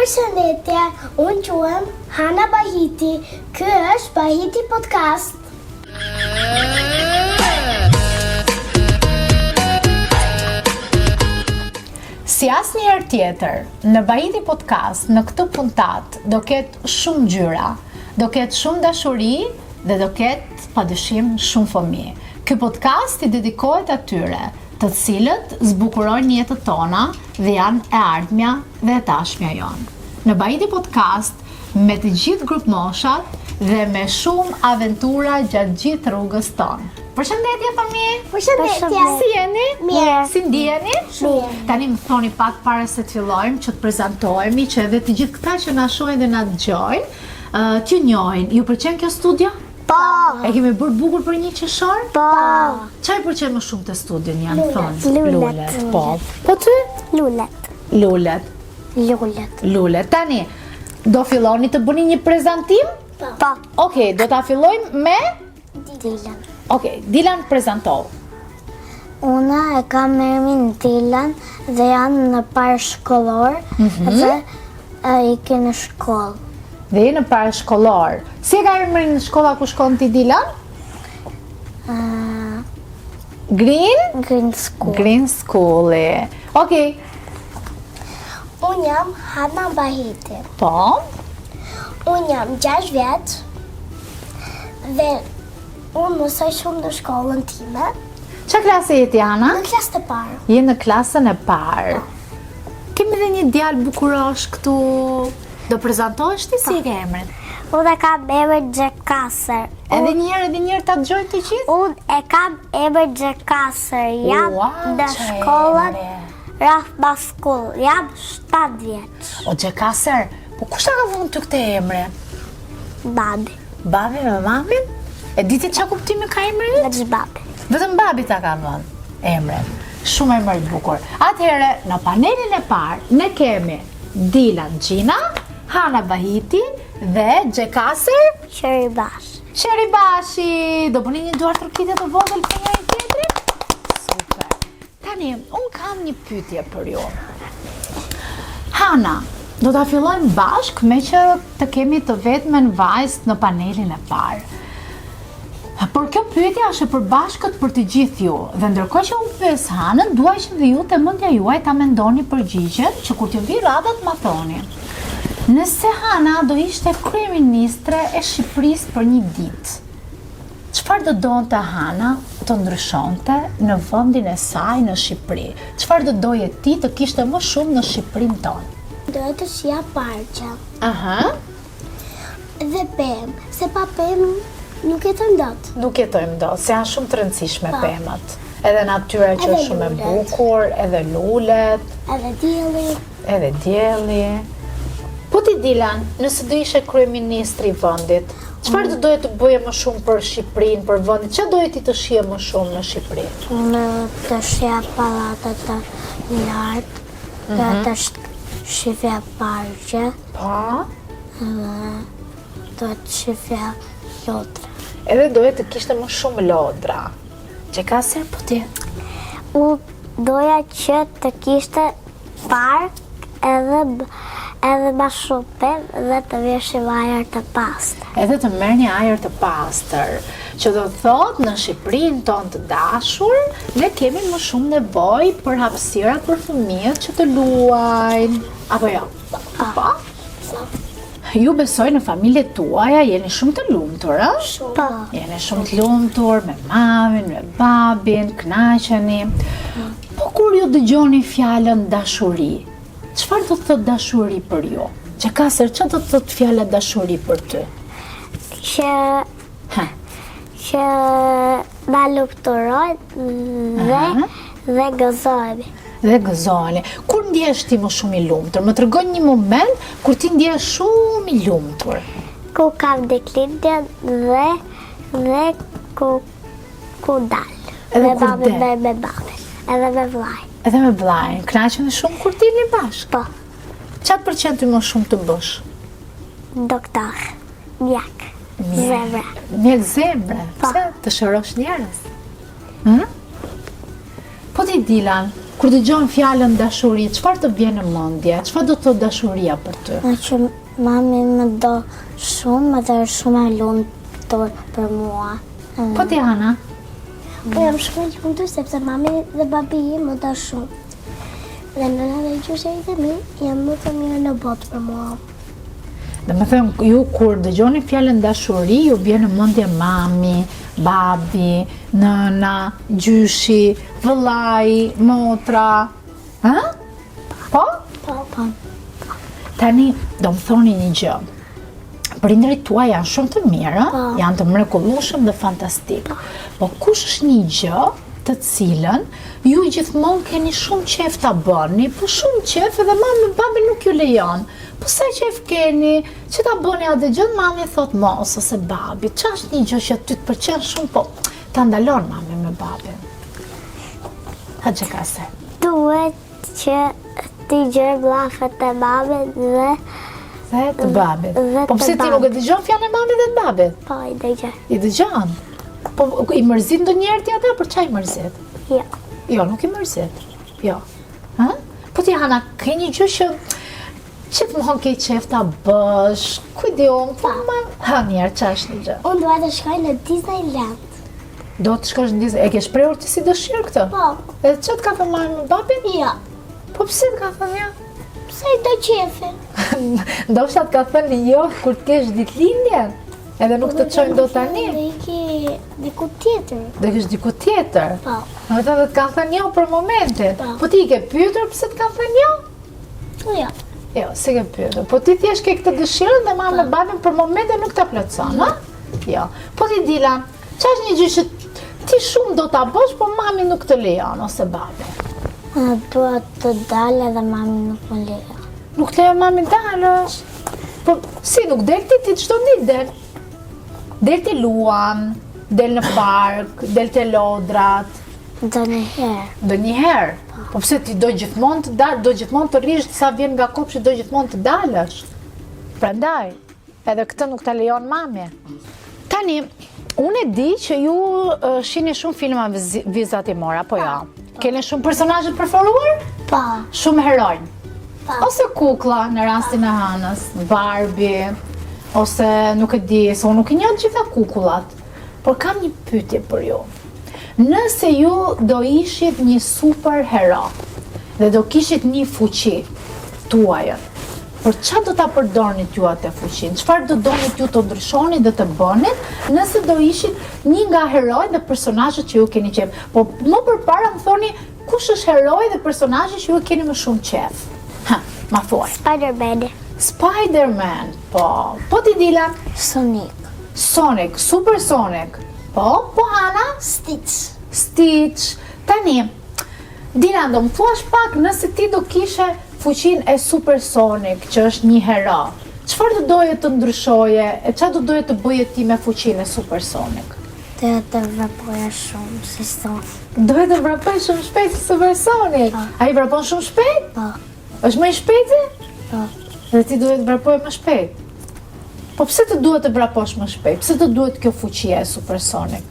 Përshëndetje, unë quhem Hana Bahiti. Ky është Bahiti Podcast. Si asnjëherë tjetër, në Bahiti Podcast, në këtë puntatë, do ketë shumë ngjyra, do ketë shumë dashuri dhe do ketë padyshim shumë fëmijë. Ky podcast i dedikohet atyre, të cilët zbukurojnë jetët tona dhe janë e ardhmja dhe e tashmja jonë. Në Bahiti Podcast me të gjithë grupmoshat dhe me shumë aventura gjatë gjithë rrugës tonë. Përshëndetje fëmijë. Përshëndetje. Si jeni? Mirë. Si ndiheni? Mirë. Tani më thoni pak para se të fillojmë që të prezantohemi që edhe të gjithë këta që na shohin dhe na dëgjojnë, t'ju njohin. Ju pëlqen kjo studio? Po. E kemi bërë bukur për një qershor? Po. Ça ju pëlqen më shumë te studio një më thonë? Lulet. Lulet. Po. Po ty? Lulet. Lulet. Lulet. Lulet. Tani, do filloni të bëni një prezantim? Po. Po. Okej, do ta fillojmë me Dilan. Okej, Dilan prezantohu. Unë e kam emrin Dilan dhe jam në parashkollor mm -hmm. dhe e, iki në shkollë. Dhe je në parashkollor. Si e ka emrin shkolla ku shkon ti Dilan? Uh, Green? Green School. Green School. Okej. Unë jam Hana Bahiti. Po. Unë jam 6 vjeç dhe unë mësoj shumë në shkollën time. Ça klase je ti, Hana? Në klasë të parë. Je në klasën e parë. Kemi dhe një djalë bukurosh këtu. Do prezantohesh ti si e ke emrin? Unë e kam emrin Xhekaser. Edhe një herë, edhe një herë ta dëgjojnë të gjithë? Unë e kam emrin Xhekaser. Jam Ua, në ça shkollën emri. Rahma School. Jam 7 vjeç. O Xhekaser, po kush ta ka vënë ty këtë emrin? Babi. Babi me mamin? E di ti ça kuptimi ka emri yt? Veç babi. Vetëm babi ta ka vënë emrin. Shumë emër i bukur. Atëherë, në panelin e parë ne kemi Dilan Gjina, Hana Bahiti dhe Xhekaser Qeribashi. Qeribashi. Do bëni një duartrokitje të vogël për njëri tjetrin? Super. Tani, unë kam një pyetje për ju. Hana, do ta fillojmë bashkë meqë të kemi të vetmen vajzë në panelin e parë. Por kjo pyetje është e përbashkët për të gjithë ju dhe ndërkohë që unë pyes Hanën, dua që dhe ju te mendja juaj ta mendoni përgjigjen që kur t'ju vijë radha të ma thoni. Nëse Hana do ishte kryeministre e Shqipërisë për një ditë, Çfarë do donte Hana të ndryshonte në vendin e saj në Shqipëri? Çfarë do doje ti të kishte më shumë në Shqipërinë tonë? Doja të shihja parqe. Aha. Dhe pemë, se pa pemë nuk jetojmë dot. Nuk jetojmë dot, se janë shumë të rëndësishme po. pemët. Edhe natyra që është shumë e bukur, edhe lulet. Edhe dielli. Edhe dielli. Po ti Dilan, nëse do ishe kryeministri i vendit, çfarë do doje të bëje më shumë për Shqipërinë, për vendin? Çfarë doje ti të shihje më shumë në Shqipëri? Unë të shihja pallate të lartë, mm -hmm. të shihja parqe. Po. Edhe do të shihja lodra. Edhe doje të kishte më shumë lodra. Xhekaser po ti? Unë doja që të kishte park edhe edhe ma shumë pemë dhe të merrshim ajër të pastër. Edhe të merrni ajër të pastër, që do të thotë në Shqipërinë tonë të dashur, ne kemi më shumë nevojë për hapësira për fëmijët që të luajnë, apo jo? Po. Po. Ju besoj në familjet tuaja jeni shumë të lumtur, ë? Shumë. Po. Jeni shumë të lumtur me mamin, me babin, kënaqeni. Po kur ju dëgjoni fjalën dashuri, çfarë do të thotë dashuri për ju? Xhekaser, çfarë do të thotë fjala dashuri për ty? Që ha. që na lumturojnë dhe dhe gëzohemi. Dhe gëzoheni. Kur ndjehesh ti më shumë i lumtur? Më trego një moment kur ti ndjehesh shumë i lumtur. Ku kam ditëlindjen dhe dhe ku ku dal. Edhe me kur del. Me, me babin, edhe me vllain. Edhe me vllain. Kënaqeni shumë kur dilni bashkë? Po. Ça të pëlqen ty më shumë të bësh? Doktor. Mjek. Zemre. Mjek zemre. Po. Pse të shërosh njerëz? Hm? Po ti Dilan, Kur dëgjon fjalën dashuri, çfarë të vjen në mendje? Çfarë do të thotë dashuria për ty? Në që mami më do shumë dhe është shumë e lumtur për mua. Po ti Hana? Po jam shumë e lumtur sepse mami dhe babi im më do shumë. Dhe nëna dhe gjyshërit e mi janë më të mirë në botë për mua. Domethënë, ju kur dëgjoni fjalën dashuri, ju vjen në mendje mami, babi, nëna, gjyshi, vëllai, motra, ha? Po? Po, po. Tani, do më thoni një gjë. Prindërit tuaj janë shumë të mirë, po. janë të mrekullueshëm dhe fantastikë. Po. Po kush është një gjë të cilën ju gjithmonë keni shumë qejf ta bëni, po shumë qejf edhe mami babi nuk ju lejon. Po sa qejf keni që ta bëni atë gjë, mami thotë mos ose babi. Ça është një gjë që ty të pëlqen shumë, po ta ndalon mami me babin. Ha që ka se. Duhet që t'i dëgjoj llafet e mamit dhe Dhe të babit. Po pse ti nuk e dëgjon fjalën e mamit dhe të babit? Po, i dëgjoj. I dëgjon? Po i mërzit ndonjëherë ti ata, për ça i mërzit? Jo. Jo, nuk i mërzit. Jo. Ha? Po ti Hana, ke një gjë që gjithmonë ke qejf ta bësh, ku di unë, po ma, ha njëherë, ça është një gjë? Unë dua të shkoj në Disneyland. Do të shkosh në Disney, e ke shprehur ti si dëshirë këtë? Po. E ça të ka thënë mami me babi? Jo. Po pse të ka thënë jo? Pse i do qejfi? Ndoshta të ka thënë jo kur të kesh ditëlindjen? Edhe nuk të çojnë dot tani. Do iki diku tjetër. Do ikësh diku tjetër? Po. Domethënë dhe të kanë thënë jo për momentin. Po. Po ti i ke pyetur pse të kanë thënë jo? Jo. Jo, s'i ke pyetur. Po ti thjesht ke këtë dëshirën dhe mami me po. babin për momentin nuk ta plotëson, ha? Jo. Po ti Dilan, ça është një gjë që ti shumë do ta bësh, po mami nuk të lejon ose babi? Dua të dal edhe mami nuk më lejon. Nuk të lejon mami të dalësh. Po si nuk del ti ti çdo ditë del. Del ti luan, del në park, del te lodrat. Ndonjëherë. Ndonjëherë. Po. po pse ti do gjithmonë të dalë, do gjithmonë të rrish sa vjen nga kopshti, do gjithmonë të dalësh. Prandaj, Edhe këtë nuk ta lejon mami. Tani, unë e di që ju shihni shumë filma vizatimorë, apo jo? Keni shumë personazhe të preferuar? Po. Shumë heronj. Po. Ose kukla në rastin e Hanës, Barbie, ose nuk e di, se unë nuk i njoh të gjitha kukullat. Por kam një pyetje për ju. Nëse ju do ishit një super hero dhe do kishit një fuqi tuajën, për ça do ta përdornit ju atë fuqinë? Çfarë do donit ju të ndryshonit dhe të bënit nëse do ishit një nga heronjtë dhe personazhet që ju keni qejf? Po më përpara më thoni kush është heroi dhe personazhi që ju keni më shumë qejf? Ha, ma thuaj. Spider-Man. Spider-Man, po. Po ti Dilan? Sonic. Sonic, Super Sonic. Po, po Hana? Stitch. Stitch. Tani, Dilan, do më thuash pak nëse ti do kishe fuqinë e Super Sonic, që është një hero. Çfarë do doje të ndryshoje e çfarë do doje të bëje ti me fuqinë e Super Sonic? Doja të vrapoja shumë si Sonic. Doje të vrapoje shumë shpejt si Super Sonic? Po. Ai vrapon shumë shpejt? Po. Është më i shpejti? Po. Dhe ti duhet të vrapoje më shpejt. Po pse të duhet të vraposh më shpejt? Pse të duhet kjo fuqia e Super Sonic?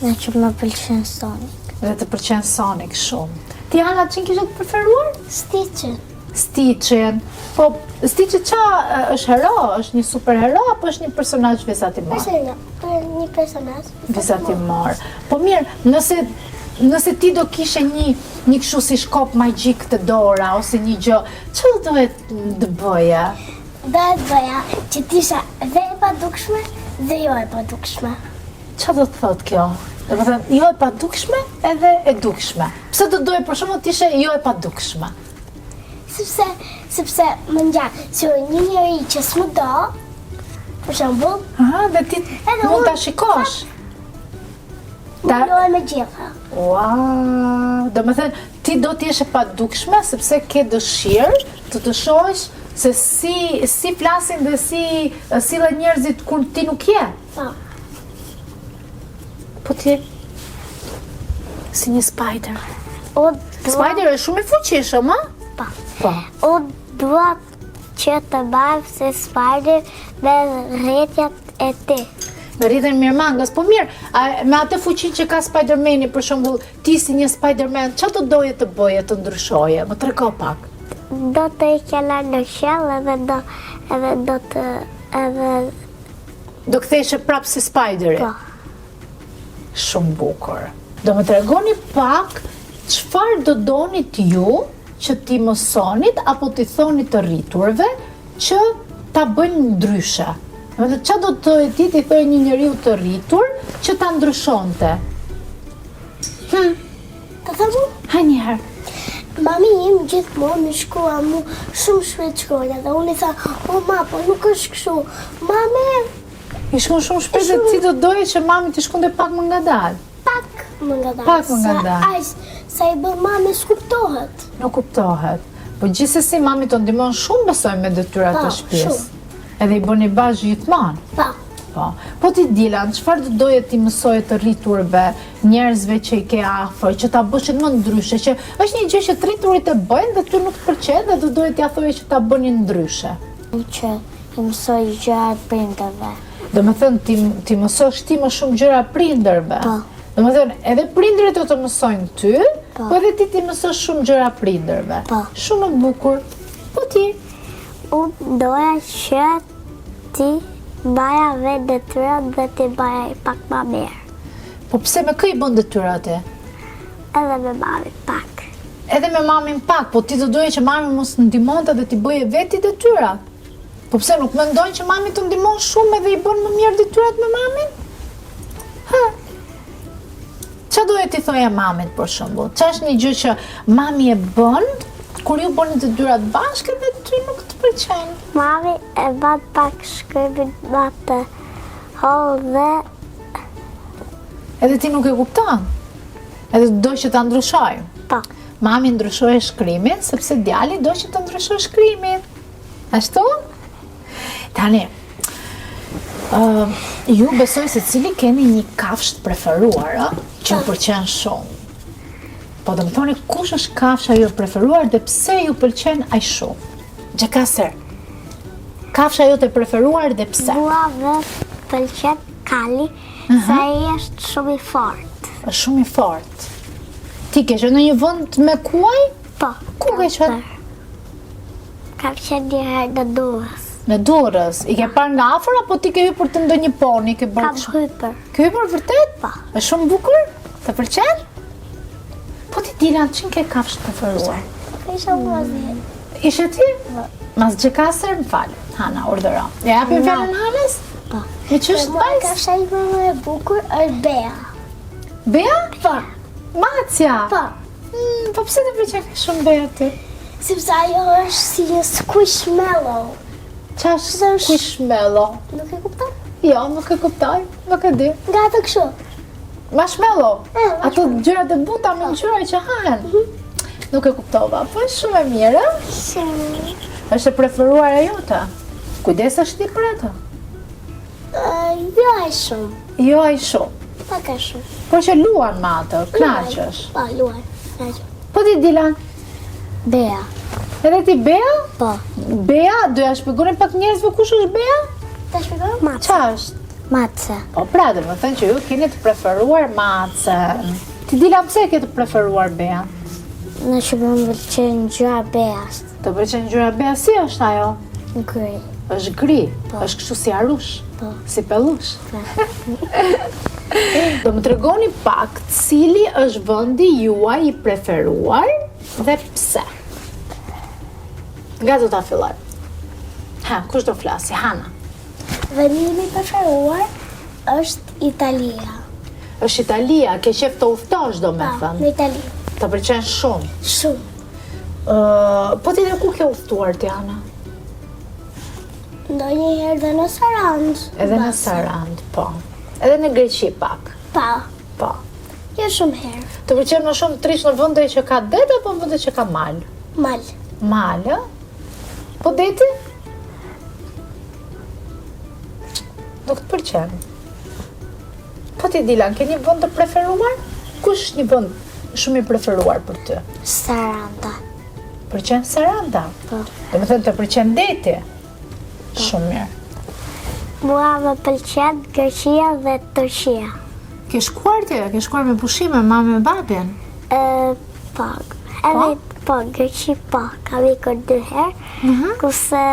Ngaqë më pëlqen Sonic. Dhe të pëlqen Sonic shumë. Ti Hana, cilin kishe të preferuar? Stitchin. Stitchin. Po Stitchi ça është hero? Është një super hero apo është një personazh vizatimor? Personazh, po, një personazh. Vizatimor. Po mirë, nëse nëse ti do kishe një një kështu si shkop magjik te dora ose një gjë, ça do doje të bëje? Do të bëja që të isha dhe e padukshme dhe jo e padukshme. Ça do të thotë kjo? Domethënë, jo e padukshme edhe e dukshme. Pse do doje për shembull të ishe jo e padukshme? Sepse, sepse më ngjan, si një njeri që s'më do, për shembull, Aha, dhe ti mund ta shikosh. Ta... Mbuloj me gjitha. Ua, domethënë, ti do të jesh e padukshme, sepse ke dëshirë të të shohësh se si, si flasin dhe si sillen njerëzit kur ti nuk je. Po. Po ti si një spider. O, dua... Spider është shumë i fuqishëm, a? Po. Po. O, dua që të bëhem si spider me rrjetat e tij. Me rrjetën e mirëmangës, po mirë, a, me atë fuqinë që ka Spider-Mani, për shembull, ti si një Spider-Man, ça do doje të bëje, të ndryshoje? Më trego pak. Do të ikja lart në qiell edhe do edhe do të edhe Do ktheheshe prapë si Spideri. po. Shumë bukur. Do më tregoni pak çfarë do donit ju që t'i mësonit apo t'i thonit të rriturve që ta bëjnë ndryshe. Domethënë ça do të doje ti t'i thoje një njeriu të rritur që ta ndryshonte? Hm. Ta them unë? Ha një herë. Mami im gjithmonë më shkruan mu shumë shpejt shkronja dhe unë i tha, o ma, po nuk është kështu. Mami, I shkruan shumë shpejt dhe ti do doje që mami t'i shkruante pak më ngadalë. Pak më ngadalë. Pak më ngadalë. Sa, ai, sa i bën mami s'kuptohet. Nuk kuptohet. Po gjithsesi mami të ndihmon shumë besoj me detyrat e Po, shtëpisë. shumë. Edhe i bëni bashkë gjithmonë. Po. Po. Po ti Dilan, çfarë do doje t'i mësoje të rriturve, njerëzve që i ke afër, që ta bëshin më ndryshe, që është një gjë që të rriturit e bëjnë dhe ty nuk të pëlqen dhe do doje t'ia thoje që ta bënin ndryshe. Që i mësoj gjëra prindërve. Domethënë, ti, t'i mësosh ti më shumë gjëra prindërve. Po. Domethënë, edhe prindërit do të mësojnë ty, Po. po edhe ti t'i mësosh shumë gjëra prindërve. Po. Shumë e bukur. Po ti? Unë doja që t'i baja vetë detyrat dhe t'i baja i pak ma mirë. Po pse me kë i bën detyrat e? Edhe me mamin pak. Edhe me mamin pak, po ti do doje që mami mos ndihmonte dhe t'i bëje vetë ti detyrat. Po pse nuk mendon që mami të ndihmon shumë edhe i bën më mirë detyrat me mamin? Ha? Ça doje t'i thoje mamit për shembull? Ça është një gjë që mami e bën kur ju bëni detyrat bashkë dhe ty nuk të pëlqen? Mami e ban pak shkrimin ma të hollë dhe Edhe ti nuk e kupton. Edhe do që ta ndryshojë. Po. Mami ndryshoi shkrimin sepse djali do që të ndryshojë shkrimin. Ashtu? Tani, uh, ju besoj secili keni një kafshë të preferuar, ë, që ju pëlqen shumë. Po do më thoni kush është kafsha ju e preferuar dhe pse ju pëlqen aq shumë? Gjekaser, kafsha jote e preferuar dhe pse? Mua më pëlqen kali, se ai është shumë i fortë. Është shumë i fortë. Ti ke qenë në një vend me kuaj? Po. Ku ke qenë? Kam qenë një herë në Durrës. Në Durrës. I ke parë nga afër apo ti ke hypur te ndonjë poni, ke bërë Kam kështu? hypur. Ke hypur vërtet? Po. Është shumë bukur? Të pëlqen? Po ti Dilan, çin ke kafshë të preferuar? Po isha unë mas Ishe ti? Mas Gjekaser, më fal. Hana, urdhëro. Ja japim fjalën Hanës? Po. Me ç'është Mua vajzë? kafsha ime më e bukur është Bea. Bea? Po. Macja? Po. Mm, po pse të pëlqen kaq shumë Bea ty? Sepse ajo është si një squishmallow. Ça është squishmallow? Nuk e kupton? Jo, nuk e kuptoj, nuk e di. Nga ato kështu. Marshmallow. E, marshmallow. Ato gjërat e buta me ngjyra që hahen. Mhm. Nuk e kuptova, po është shumë e mirë, ë? Shumë. Është e preferuara jote. Kujdesesh ti për atë? Jo aq shumë. Jo aq shumë. Pak a shumë. Por që luan me atë, kënaqesh. Po, luan. Kënaqem. Po ti Dilan? Bea. Edhe ti Bea? Po. Bea, do ja shpjegoni pak njerëzve kush është Bea? Ta shpjegoj? Mace. Ça është? Mace. Po pra, domethënë që ju keni të preferuar macen. Ti Dilan pse e ke të preferuar Bea? Në që më pëlqen ngjyra e Beas. Të pëlqen ngjyra e Beas, si është ajo? Gri. Është gri, Po. është kështu si arush, Po. si pellush. Po. Do më tregoni pak cili është vendi juaj i preferuar dhe pse? Nga do ta fillojmë? Ha, kush do flasi? Hana. Vendi im i preferuar është Italia. Është Italia, ke qejf të udhëtosh domethënë. Po, në Itali. Të pëlqen shumë. Shumë. Ë, po ti dhe ku ke udhëtuar ti Hana? Ndonjëherë dhe në Sarandë. Edhe në Sarandë, po. Edhe në Greqi pak. Po. Po. Jo shumë herë. Të pëlqen më shumë të rrish në vende që ka det apo në vende që ka mal? Mal. Mal, ë? Po deti? Nuk të pëlqen. Po ti Dilan, ke një vend të preferuar? Kush është një vend shumë i preferuar për ty? Saranda. Pëlqen Saranda? Po. Domethënë të pëlqen deti? Po. Shumë mirë. Mua më pëlqen Greqia dhe Turqia. Ke shkuar ti? Ke shkuar me pushime, mami me babin? Ë, po. Edhe po, Greqi po, kam ikur dy herë. Mhm. Kurse,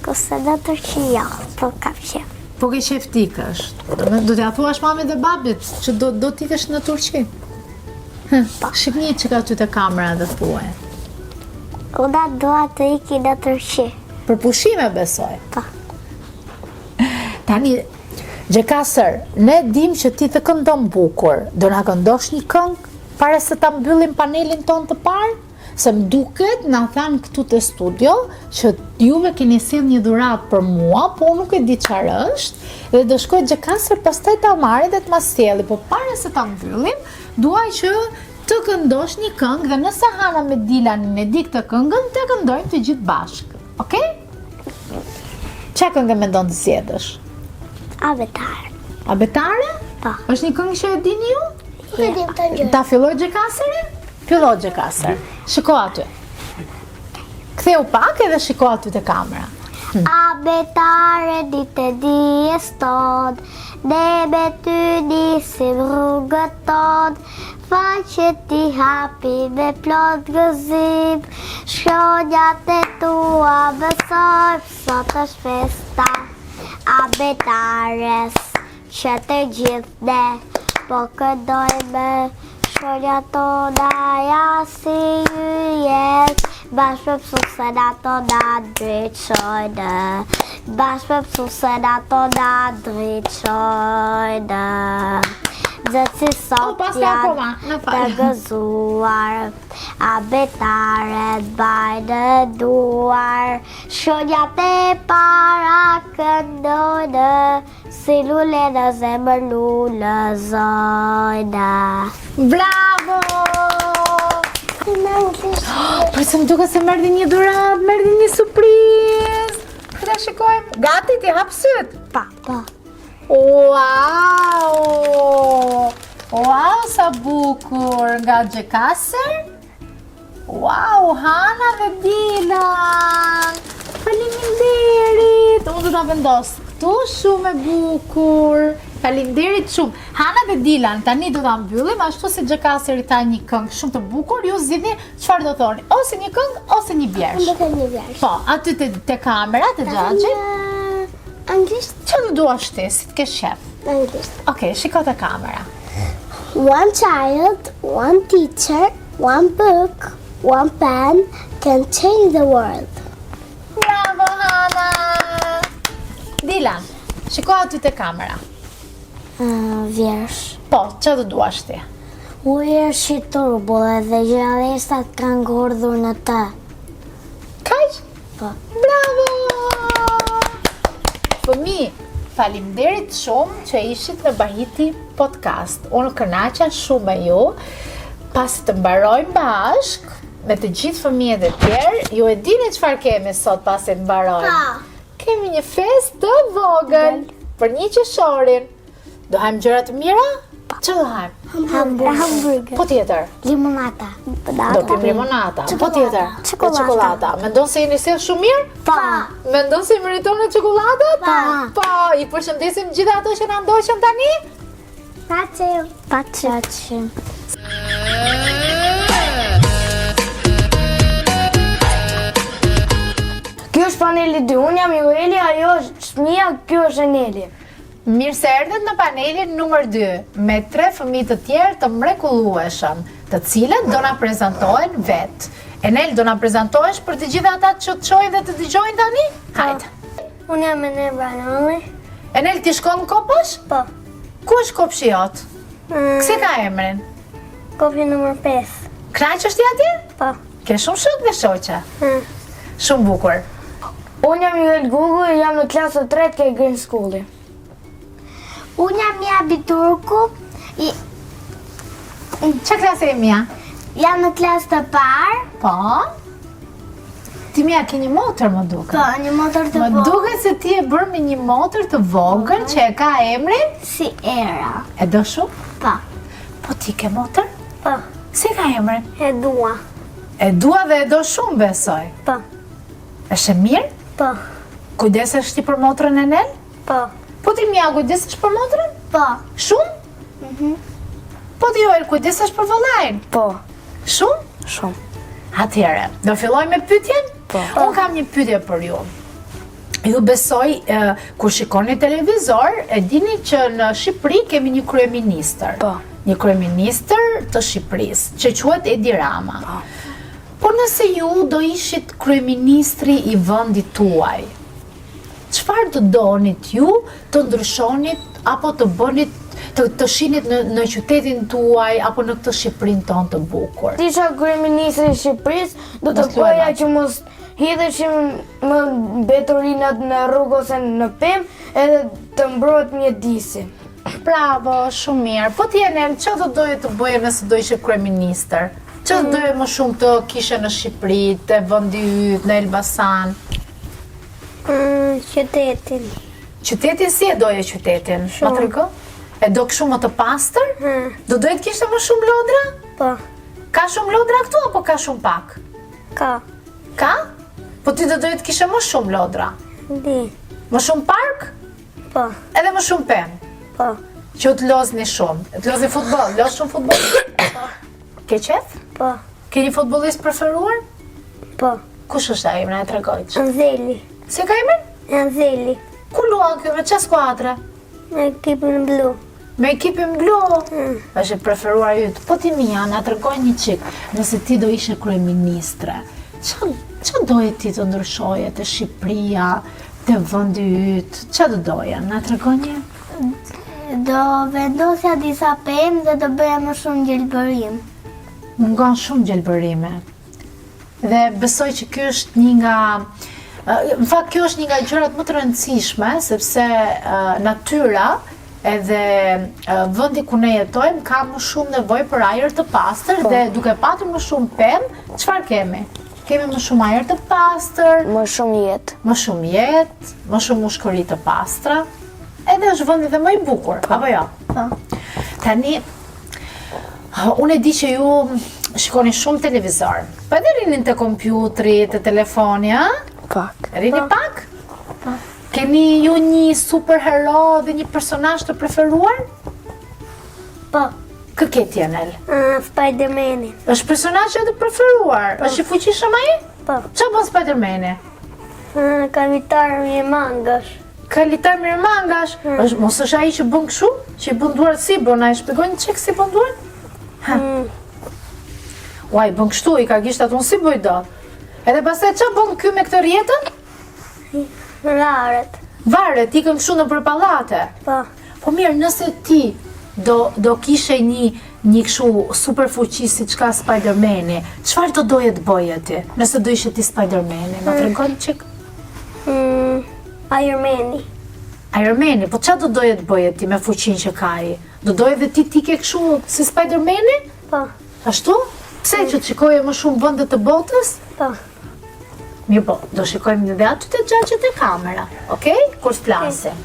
kurse në Turqi jo, po kam qef. Po ke qef të ikësh. Do t'ia thuash mamit dhe babit që do do të ikësh në Turqi. Hë, Po. shih një çik aty te kamera dhe thuaj. Unë dua të iki në Turqi. Për pushime besoj. Po. Tani, Gjekasër, ne dim që ti të këndon bukur. Do na këndosh një këngë para se ta mbyllim panelin tonë të parë? Se më duket, na thanë këtu te studio, që juve keni sjellë një dhuratë për mua, po unë nuk e di çfarë është, dhe do shkoj Gjekasër pastaj ta marrë dhe të ma sjelli, po para se ta mbyllim, dua që të këndosh një këngë dhe nëse Hana me Dilanin e di këtë këngën, të këndojmë të gjithë bashkë. Okej? Ça këngë mendon të zgjedhësh? Abetare. Abetare? Po. Është një këngë që e dini ju? Nuk e dim të gjë. Ta filloj Gjekaseri? Fillo Gjekaser. Shiko aty. Ktheu pak edhe shiko aty te kamera. Abetare ditë e dijes tonë, ne me ty nisim rrugët tonë, faqet i hapim me plot gëzim, shkronjat e tua mësojmë, sot është festa abetares. Që të gjithë ne po këndojmë Shkronjat tona janë si yjet Bashkë me mësuesen ato na ndriçojnë Bashkë me mësuesen ato na ndriçojnë Nxënësit O, sot pastaj janë akoma, na të fal. gëzuar Abetaren mbajnë në duar Shkronjat e para këndojnë Si lule në zemër lulëzojnë. Bravo! Në anglisht. Po se më duket se më erdhi një dhuratë, më erdhi një surprizë. Po ta shikojmë. Gati ti hap syt. Pa, pa. Wow! Wow, sa bukur nga Gjekaser. Wow, Hana dhe Dilan! Faleminderit! Unë do ta vendos këtu shumë e bukur. Faleminderit shumë. Hana dhe Dilan, tani do ta mbyllim ashtu si Gjekaseri tha një këngë shumë të bukur. Ju zgjidhni çfarë do thoni, ose një këngë ose një Unë vjersh. do të një vjersh. Po, aty te, te kamera, te xhaxhi. Në anglisht, Çfarë do duash ti, si të kesh qef? në anglisht. Okej, shiko te kamera. One child, one teacher, one book, one pen can change the world. Bravo Hana! Dilan, shiko aty te kamera. Uh, vjersh. Po, çfarë do duash ti? Uji është i turbull edhe gjallesat kanë ngordhur në të. Kaq? Po. Bravo! Fëmi, faleminderit shumë që ishit në Bahiti Podcast. Unë kënaqa shumë me ju. Pasi të mbarojmë bashk me të gjithë fëmijët e tjerë, ju e dini çfarë kemi sot pasi të mbarojmë. Po. Kemi një festë të vogël për një qershorin. Do hajmë gjëra të mira? Që do hajmë? Hamburger. Hamburger. Po tjetër. Limonata. Do pim limonata. Po tjetër. Çokollata. Çokollata. Mendon se jeni sjell shumë mirë? Po. Mendon se i meritoni çokollatat? Po. Po, i përshëndesim gjithë ato që na ndoqën tani? Paçim. Paçim. Ky është paneli 2, unë jam Jueli, ajo është Mia, ky është Eneli. Mirë se erdhët në panelin numër 2 me tre fëmijë të tjerë të mrekullueshëm, të cilët do na prezantohen vetë. Enel, do na prezantohesh për të gjithë ata që të shohin dhe të dëgjojnë tani? Hajde. Unë jam Enel Branolli. Enel, ti shkon në kopsh? Po. Ku është kopshi jot? Si ka emrin? Kopshi numër 5. Kënaqesh ti atje? Po. Ke shumë shok dhe shoqe. Shumë bukur. Unë jam Juel Gugu, jam në klasë të tretë ke Green School-i. Unë jam Mia Biturku. I, Çfarë klase je Mia? jam në klasë të parë. Po. Ti Mia ke një motër më duket. Po, një motër të Më vogël. duket se ti e bërë me një motër të vogël që e ka emrin Si era. E do shumë? Po. Po ti ke motër? Po. Si e ka emrin? E dua. E dua dhe e do shumë besoj. Po. Është e mirë? Po. Kujdesesh ti për motrën e Nel? Po. Po ti Mia, kujdesesh për motrën? Po. Shumë? Mhm. Po ti Joel, kujdesesh për vëllain? Po. Shumë? Shumë. Atëherë, do fillojmë me pyetjen? Po. Unë kam një pyetje për ju. Ju besoj, kur shikoni televizor, e dini që në Shqipëri kemi një kryeministër. Po. Një kryeministër të Shqipërisë, që quhet Edi Rama. Po. Po nëse ju do ishit kryeministri i vendit tuaj, çfarë do donit ju të ndryshonit apo të bënit të, të shihnit në, në qytetin tuaj apo në këtë Shqipërinë tonë të bukur? Të isha kryeministri i Shqipërisë, do të Mos luaj bëja ma. që mos hidheshin më mbeturinat në rrugë ose në pemë, edhe të mbrohet mjedisi. Bravo, shumë mirë. Po ti Enel, çfarë do doje të bëje nëse do ishe kryeministër? Çfarë do doje më shumë të kishe në Shqipëri, te vendi yt, në Elbasan? Mm, qytetin. Qytetin si e doje qytetin? Ma trego? E do kështu më të pastër? Hmm. Do doje të kishte më shumë lodra? Po, Ka shumë lodra këtu apo ka shumë pak? ka. Ka? Po ti do doje të kishe më shumë lodra? Di. Më shumë park? Po, Edhe më shumë pemë? po. Që të lozni shumë. Të lozni futboll, loz shumë futboll? Ke qef? Po, Ke një futbollist preferuar? po. Kush është ai? Na e trego. Anzeli. Si e ka emrin? Anzeli. Ku luan ky me çfarë skuadre? Me ekipin blu. Me ekipin blu. Mm. Është i preferuar yt. Po ti Mia, na trego një çik, nëse ti do ishe kryeministre, ça ça doje ti të ndryshoje te Shqipëria, te vendi yt? Ça do doje? Na trego një. Do vendosja disa pemë dhe do bëja më shumë gjelbërim. Mungon shumë gjelbërimi. Dhe besoj që ky është një nga në fakt kjo është një nga gjërat më të rëndësishme sepse natyra edhe vendi ku ne jetojmë ka më shumë nevojë për ajër të pastër po. dhe duke patur më shumë pemë, çfarë kemi? Kemi më shumë ajër të pastër, më shumë jetë, më shumë jetë, më shumë mushkëri të pastra. Edhe është vendi dhe më i bukur, po. apo jo? Po. Tani Unë e di që ju shikoni shumë televizor. Po edhe rrini te kompjutri, te telefoni, a? Pak. Rrini Po. pak? Po. Keni ju një superhero dhe një personazh të preferuar? Po. Kë ke ti, Enel? Uh, Spider-Manin. Është personazhi yt i preferuar? Po. Është i fuqishëm ai? Po. Ça bën Spider-Mani? Uh, ka litar mirëmangash. Ka litar mirëmangash? Mm. Është, mos është ai që bën kështu? Që i bën duart si bën, a e shpjegon një çik si bën duart? Ha. Mm. Ua, i bën kështu, i ka gishtat unë s'i bëj dot. Edhe pastaj ça bën ky me këtë rrjetën? Varet. Varet, ikën kështu nëpër pallate. Po. Po mirë, nëse ti do do kishe një një kështu super fuqi siç ka Spider-Mani, çfarë do doje të bëje ti? Nëse do ishe ti Spider-Mani, ma mm. tregon çik? Mm, Iron Mani. Iron Mani, po ça do doje të bëje ti me fuqinë që ka ai? Do doje dhe ti të ikje kështu si Spider-Mani? Po. Ashtu? Pse që të shikoje më shumë vende të botës? Po. Mirë po, do shikojmë dhe aty te xhaxhi te kamera, okej? Kur të flasim.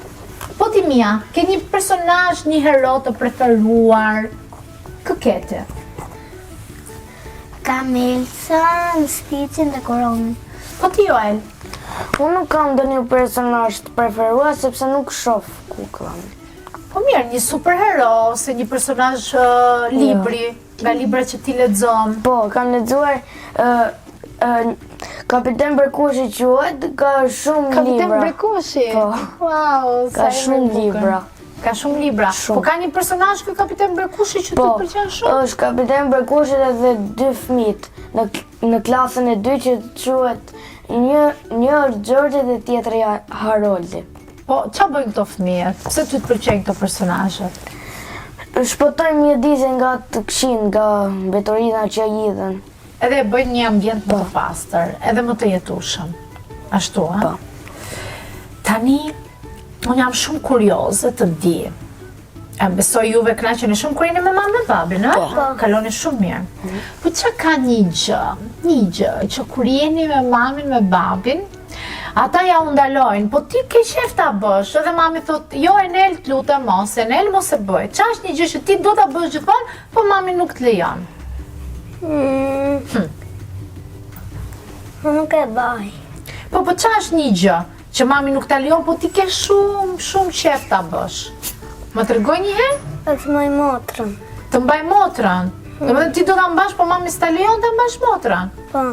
Po ti Mia, ke një personazh, një hero të preferuar? Kë ke ti? Kam Elsan, Stitchin dhe Kuromin. Po ti Joel? Unë nuk kam ndonjë personazh të preferuar sepse nuk shoh kuklla. Po mirë, një superhero ose një personazh uh, libri, nga librat që ti lexon. Po, kam lexuar ë ë Kapiten Brekushi quhet, ka shumë libra. Kapiten Brekushi. Po. Wow, Ka sa emër shumë i bukur. libra. Ka shumë libra. Shumë. Po ka një personazh ky Kapiten Brekushi që Po, të pëlqen shumë? është Kapiten Brekushi dhe dy fëmijët në në klasën e dytë që quhet një një është Xhorxhi dhe tjetri Haroldi. Po, ça bëjnë këto fëmijët? Pse ty të pëlqejnë këto personazhe? Shpëtojnë mjedisin nga të këqijtë, nga mbeturinat që hidhen. Edhe e bëjnë një ambient më të pastër, edhe më të jetueshëm. Ashtu, a? Po. Tani, unë jam shumë kurioze të di. E besoj juve kënaqeni shumë kur jeni me mamin dhe babin, a? Po. Kaloni shumë mirë. Po ça ka një gjë, një gjë që kur jeni me mamin me babin, ata jau ndalojnë, po ti ke qejf ta bësh, edhe mami thot, jo Enel të lutem mos, Enel mos e bëj. Ça është një gjë që ti do ta bësh gjithmonë, po mami nuk të lejon. Mm. Hm. Nuk e bëj. Po po ça është një gjë? Që mami nuk ta lejon, po ti ke shumë, shumë qef ta bësh. Më trego një herë? Të mbaj motrën. Të mbaj motrën. Mm. Domethënë ti do ta mbash, po mami s'ta lejon ta mbash motrën. Po.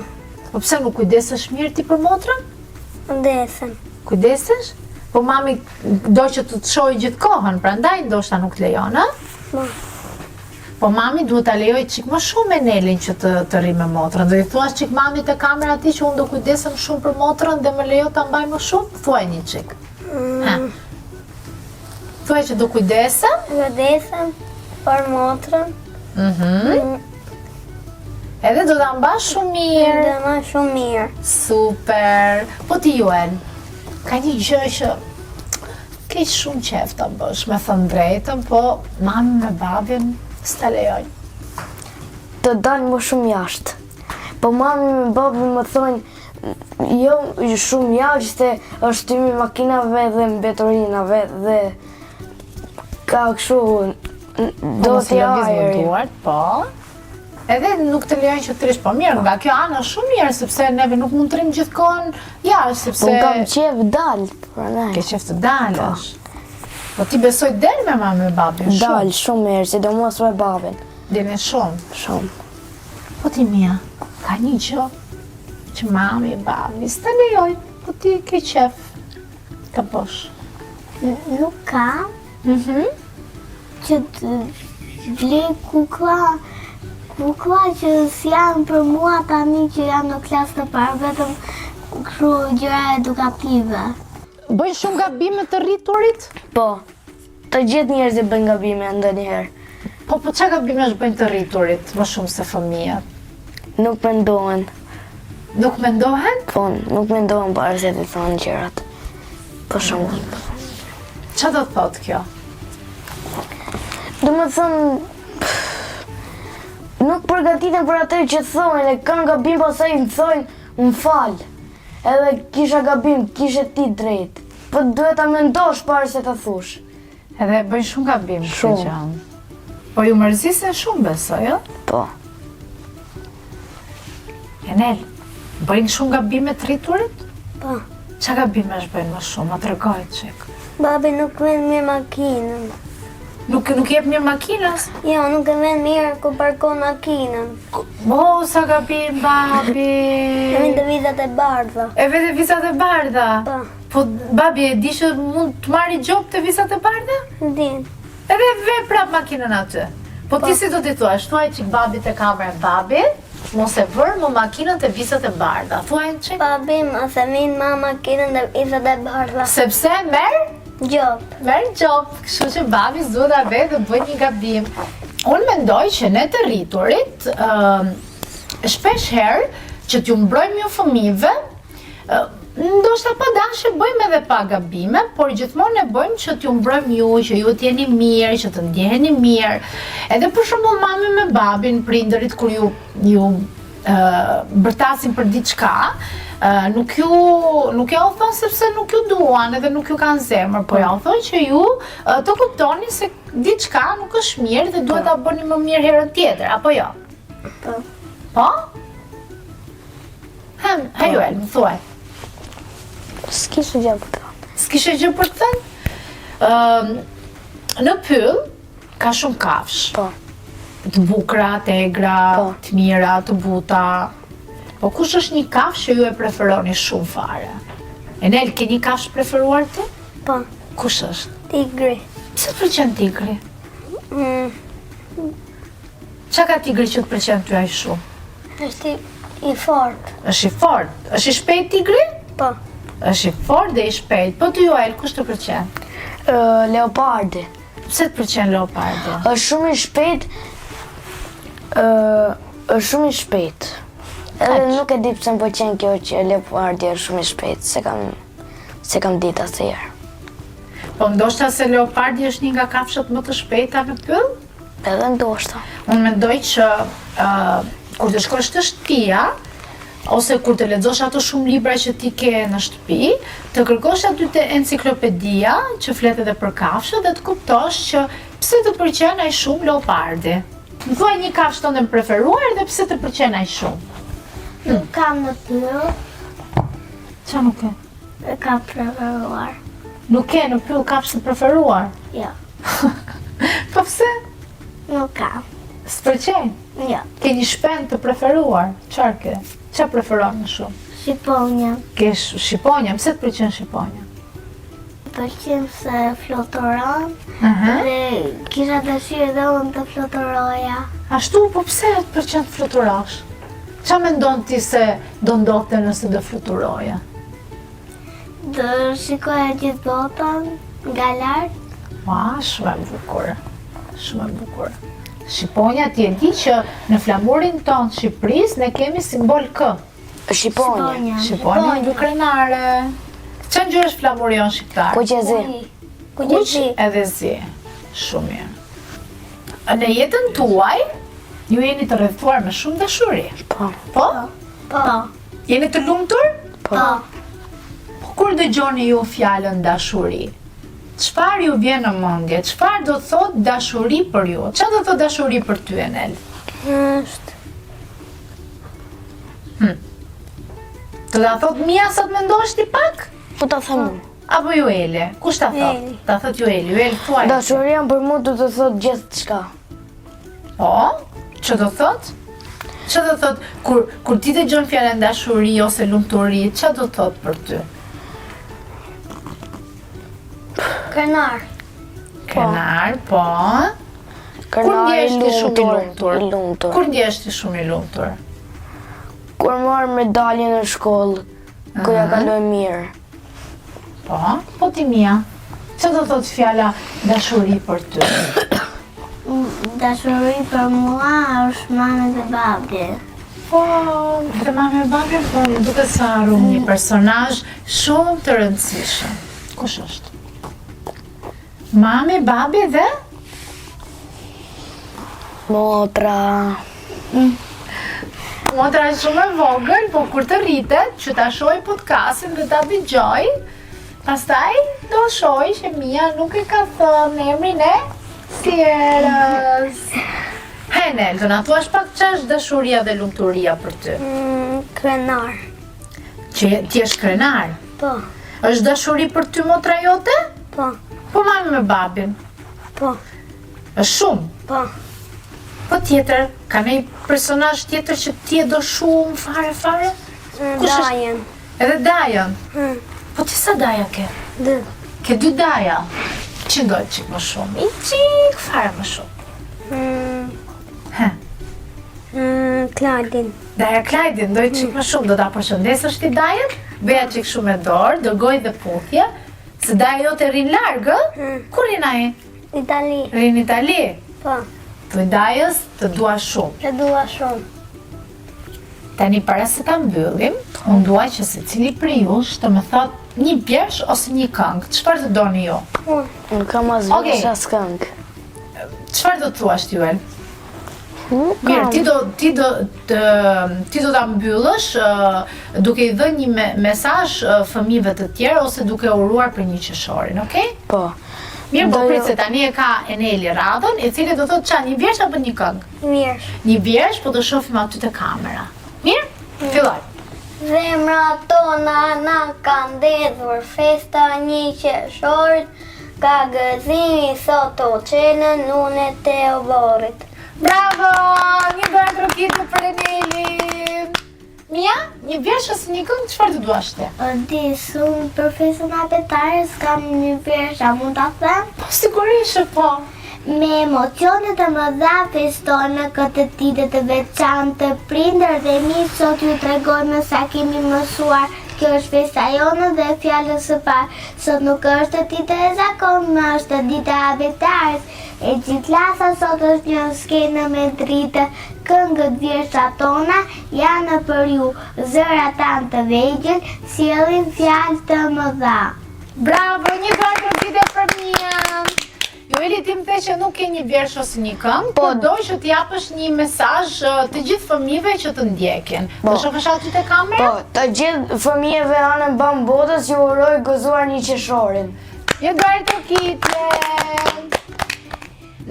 Po pse nuk kujdesesh mirë ti për motrën? Kujdesem. Kujdesesh? Po mami do që të të shohë gjithë kohën, prandaj ndoshta nuk të lejon, ë? Po. Po mami duhet ta lejojë çik më shumë Enelin që të të rri me motrën. Do i thuash çik mamit te kamera ti që unë do kujdesem shumë për motrën dhe më lejo ta mbaj më shumë? Thuaj një çik. Mm. Ha. Thuaj që do kujdesem? Kujdesem për motrën. Mhm. Mm Edhe do ta mbash shumë mirë. Do ta mbaj shumë mirë. Super. Po ti Juel, ka një gjë që Ke shumë qef ta bësh, me thënë drejtën, po mami me babin s'ta lejojnë. Të dal më shumë jashtë. Po mami me babin më thonë, jo shumë jashtë se është tymi i makinave dhe mbeturinave dhe ka kështu do po, të ajri. Duart, po. Edhe nuk të lejojnë që të rrish, po mirë, nga kjo anë është shumë mirë, sepse neve nuk mund të rrimë gjithë kohën jashtë, sepse... Po kam qef dal, prandaj. Ke qef të dalësh. Po. Po ti besoj del me mami me babin, shumë. Dal, shumë mirë, sidomos me babin. Del shumë. Shumë. Po ti Mia, ka një gjë që mami, babi, s'të lejojnë, po ti ke qef të bësh. Nuk ka. Mhm. Që të blej kukla, kukla që s'janë për mua tani që jam në klasë të parë, vetëm kështu gjëra edukative. Bëjnë shumë gabime të rriturit? Po, të gjithë njerëzit bëjnë gabime ndonjëherë. Po, po ça gabimesh bëjnë të rriturit më shumë se fëmijët? Nuk mendohen. Nuk mendohen? Po, nuk mendohen para se të thonë gjërat. Për shembull. Ça do të thotë kjo? Domethënë, nuk përgatiten për atë që thonë, e kanë gabim pastaj më thonë, më fal. Edhe kisha gabim, kishe ti drejt. Po duhet ta mendosh para se ta thush. Edhe bëjnë shumë gabim këtë gjë. Po ju mërzisen shumë besoj, jo? Po. Enel, bëjnë shumë gabime të rriturit? Po. Ça gabimesh bëjnë më shumë? Ma trego çik. Babi nuk vën mirë makinën. Nuk, nuk jep mirë makinës? Jo, nuk e vën mirë ku parkon makinën. Po, sa gabim, babi. E vën te vizat e bardha. E vë te vizat e bardha? Po. Po, babi e di që mund të marri gjobë te vizat e bardha? Din. Edhe vë prap makinën aty. Po ti po. si do t'i thuash, thuaj çik babit te kamera, babi, mos e vër më makinën te vizat e bardha. Thuaj një çik. Babi, mos e vin ma makinën te vizat e bardha. Sepse merr gjobë. Merr gjobë, kështu që babi s'duhet ta vë dhe bën një gabim. Unë mendoj që ne të rriturit, uh, shpesh herë që t'ju mbrojmë ju fëmijëve, Ndoshta pa dashje bëjmë edhe pak gabime, por gjithmonë e bëjmë që t'ju mbrojmë ju, që ju të jeni mirë, që të ndjeheni mirë. Edhe për shembull mami me babin, prindërit kur ju ju bërtasin për diçka, nuk ju nuk jua thonë sepse nuk ju duan edhe nuk ju kanë zemër, po jua thonë që ju të kuptoni se diçka nuk është mirë dhe duhet ta bëni më mirë herën tjetër, apo jo? Po. Po? Hem, he Juel, më thuaj. S'kishe gjë për të thënë. S'kishe gjë për të thënë? Ëm, në pyll ka shumë kafshë. Po. Të bukura, të egra, po. të mira, të buta. Po kush është një kafshë që ju e preferoni shumë fare? Enel, ke një kafshë preferuar ti? Po. Kush është? Tigri. Pse të pëlqen tigri? Mm. Ça ka tigri që të pëlqen ty aq shumë? Është i fortë. Është i fortë. Është i shpejtë tigri? Po. Është i fortë dhe i shpejtë. Po ty Juel, kush të pëlqen? Leopardi. Pse të pëlqen leopardi? Është shumë i shpejtë. Është shumë i shpejtë. Edhe nuk e di pse më pëlqen kjo që leopardi është shumë i shpejtë, s'e kam s'e kam ditë asnjëherë. Po ndoshta se leopardi është një nga kafshët më të shpejta në pyll? Edhe ndoshta. Unë mendoj që uh, kur të shkosh te shtëpia ose kur të lexosh ato shumë libra që ti ke në shtëpi, të kërkosh aty te enciklopedia që flet edhe për kafshët dhe të kuptosh që pse të pëlqen aq shumë leopardi. Më thuaj një kafshë tënde të preferuar dhe pse të pëlqen aq shumë. Nuk kam në pyll. Ça nuk ke? Kam preferuar. Nuk ke në pyll kafshë të preferuar? Jo. Po pse? Nuk kam. S'të pëlqejnë? Jo. Ke një shpend të preferuar? Çfarë ke? Çfarë preferon më shumë? Shqiponja. Ke shqiponja, pse të pëlqen shqiponja? Pëlqen se fluturon uh -huh. dhe kisha dëshirë dhe unë të fluturoja. Ashtu, po pse të pëlqen të fluturosh? Ça mendon ti se do ndodhte nëse do fluturoje? Do shikoja gjithë botën nga lart. Ua, shumë e bukur. Shumë e bukur. Shqiponja ti e di që në flamurin tonë të Shqipërisë ne kemi simbol kë? Shqiponja. Shqiponja dy krenare. Ça ngjyrë është flamuri jonë shqiptar? Kuq e zi. Kuq e zi. Edhe zi. Shumë mirë. Në jetën tuaj, ju jeni të rrethuar me shumë dashuri. Po. Po? Po. Jeni të lumtur? Po. Po kur dëgjoni ju fjalën dashuri? Çfarë ju vjen në mendje? Çfarë do të thotë dashuri për ju? Çfarë do të thotë dashuri për ty Enel? Është. Hm. Do ta thotë Mia sa të mendosh ti pak? Po ta them unë. Apo Jueli? Kush ta thotë? Ta thotë Jueli. Jueli thuaj. Dashuria për mua do të thotë gjithçka. Po, që do thotë? Që do thotë, kur, kur ti dëgjon fjalën dashuri ose lumturi, ça do thotë për ty? Krenar. Krenar, po. Kur ndjehesh ti shumë i lumtur? I lumtur. Kur ndjehesh ti shumë i lumtur? Kur marr medalje në shkollë, kur ia kaloj mirë. Po, po ti Mia, ça do thotë fjala dashuri për ty? Dashuri për mua është mami dhe babi. Po, dhe mami dhe babi, po më duket se harrum një personazh shumë të rëndësishëm. Kush është? Mami, babi dhe? Motra. Motra është shumë e vogël, po kur të rritet, që ta shohë podcastin dhe ta dëgjojë, pastaj do shohë që Mia nuk e ka thënë emrin e Sierës. Enel, do na thuash pak ça është dashuria dhe lumturia për ty? Mm, krenar. Që ti je krenar? Po. Është dashuri për ty motra jote? Po. Po mami me babin? Po. Është shumë? Po. Po tjetër, ka një personazh tjetër që ti e do shumë fare fare? Kush është? Dajën. Edhe dajën? Hmm. Po ti sa daja ke? Dy. Ke dy daja? Cilin do çik më shumë? I çik fare më shumë. Hmm. He. Hmm, Klajdin. Daja Klajdin, do çik më shumë, do ta përshëndesësh ti dajën? Bëja çik shumë me dorë, dërgoj dhe puthje, se daja jote rrin larg, ë? Hmm. Ku rrin ai? Itali. Rri në Itali? Po. Thuj dajës, të dua shumë. Të dua shumë. Tani para se ta mbyllim, unë dua që secili prej jush të më thotë një vjershë ose një këngë. Çfarë të doni ju? Unë. Nuk kam as Okej. vjershë as këngë. Çfarë do të thuash ti Juel? Nuk Mirë, kam. ti do ti do të ti do ta mbyllësh ë, duke i dhënë një me, mesazh ë, fëmijëve të tjerë ose duke uruar për një qershorin, okay? Po. Mirë, po Do prit ju- se tani e ka Eneli radhën, i cili do thotë ça, një vjershë apo një këngë? Vjershë. Një vjershë, po të shohim aty te kamera. Mirë? Filloj. Zemrat tona na kanë ndezur festa një qershorit, nga gëzimi sot u çelën lulet e oborrit. Bravo! Një duartrokitje për Enelin. Mia, një vjershë ose një këngë, çfarë të duash ti? Di, shumë për festën e abetares kam një vjershë, a mund ta them? Po sigurisht që po. Me emocione të mëdha festojmë këtë ditë të veçantë, prindër dhe miq sot ju tregojmë sa kemi mësuar. Kjo është festa jonë dhe fjalës së parë. Sot nuk është ditë e zakonshme, është dita e abetares. E gjithë klasa sot është një skenë me dritë, këngët vjershat tona janë për ju, zërat tanë të vegjël sjellin fjalë të mëdha. Bravo, një duartrokitje për Mian. Jueli ti më the që nuk ke një vjershë ose një këngë, po do që t'i japësh një mesazh të gjithë fëmijëve që të ndjekin. Po. Do shohësh aty te kamera? Po, të gjithë fëmijëve anembanë botës ju uroj gëzuar një qershorin. Një duartrokitje!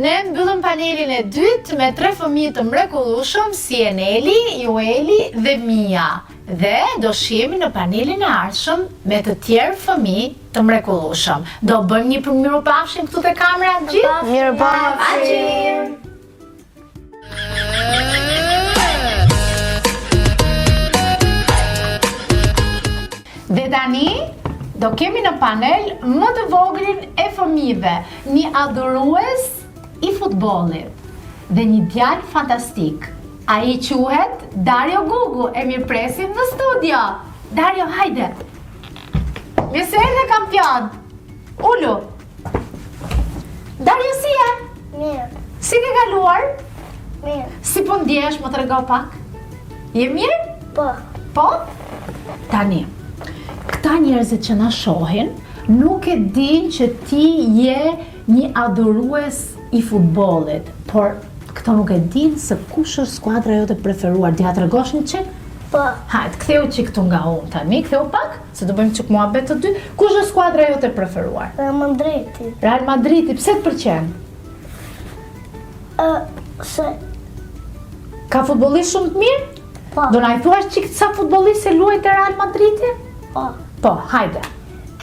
Ne mbyllëm panelin e dytë me tre fëmijë të mrekullueshëm si Eneli, Jueli dhe Mia. Dhe do shihemi në panelin e ardhshëm me të tjerë fëmijë të mrekullueshëm. Do bëjmë një për mirupafshim këtu te kamera të gjithë? Mirupafshim! Dhe tani do kemi në panel më të voglin e fëmijëve, një adhurues i futbollit dhe një djalë fantastik. Ai quhet Dario Gugu, e mirëpresim në studio. Dario, hajde. Mirë se erdhe kampion. Ulu. Dario, si je? Mirë. Si ke kaluar? Mirë. Si po ndjehesh, më trego pak? Je mirë? Po. Po? Tani, këta njerëzit që na shohin, nuk e dinë që ti je një adhurues i futbollit, por këto nuk e dinë se kush është skuadra jote e preferuar. Do ia tregosh një çik? Po. Hajt, ktheu çik këtu nga unë tani, ktheu pak, se do bëjmë çik muhabet të dy. Kush është skuadra jote e preferuar? Real Madridi. Real Madridi, pse të pëlqen? Ë, se Ka futbollistë shumë të mirë? Po. Do na i thuash çik sa futbollistë se luajnë te Real Madridi? Po. Po, hajde.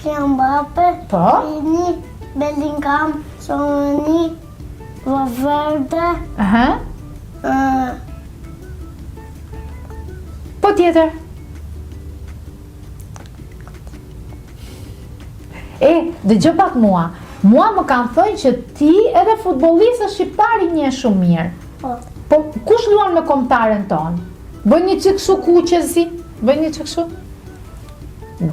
Kylian Mbappe, Po. Vini, Bellingham, Tchouaméni, Valverde, Aha. ë, Po tjetër. E, dëgjo pak mua. Mua më kanë thënë që ti edhe futbollistët shqiptarë i njeh shumë mirë. Po. Po, kush luan me kombëtaren tonë? Bëj një çik kështu kuqezi, bëj një çik kështu.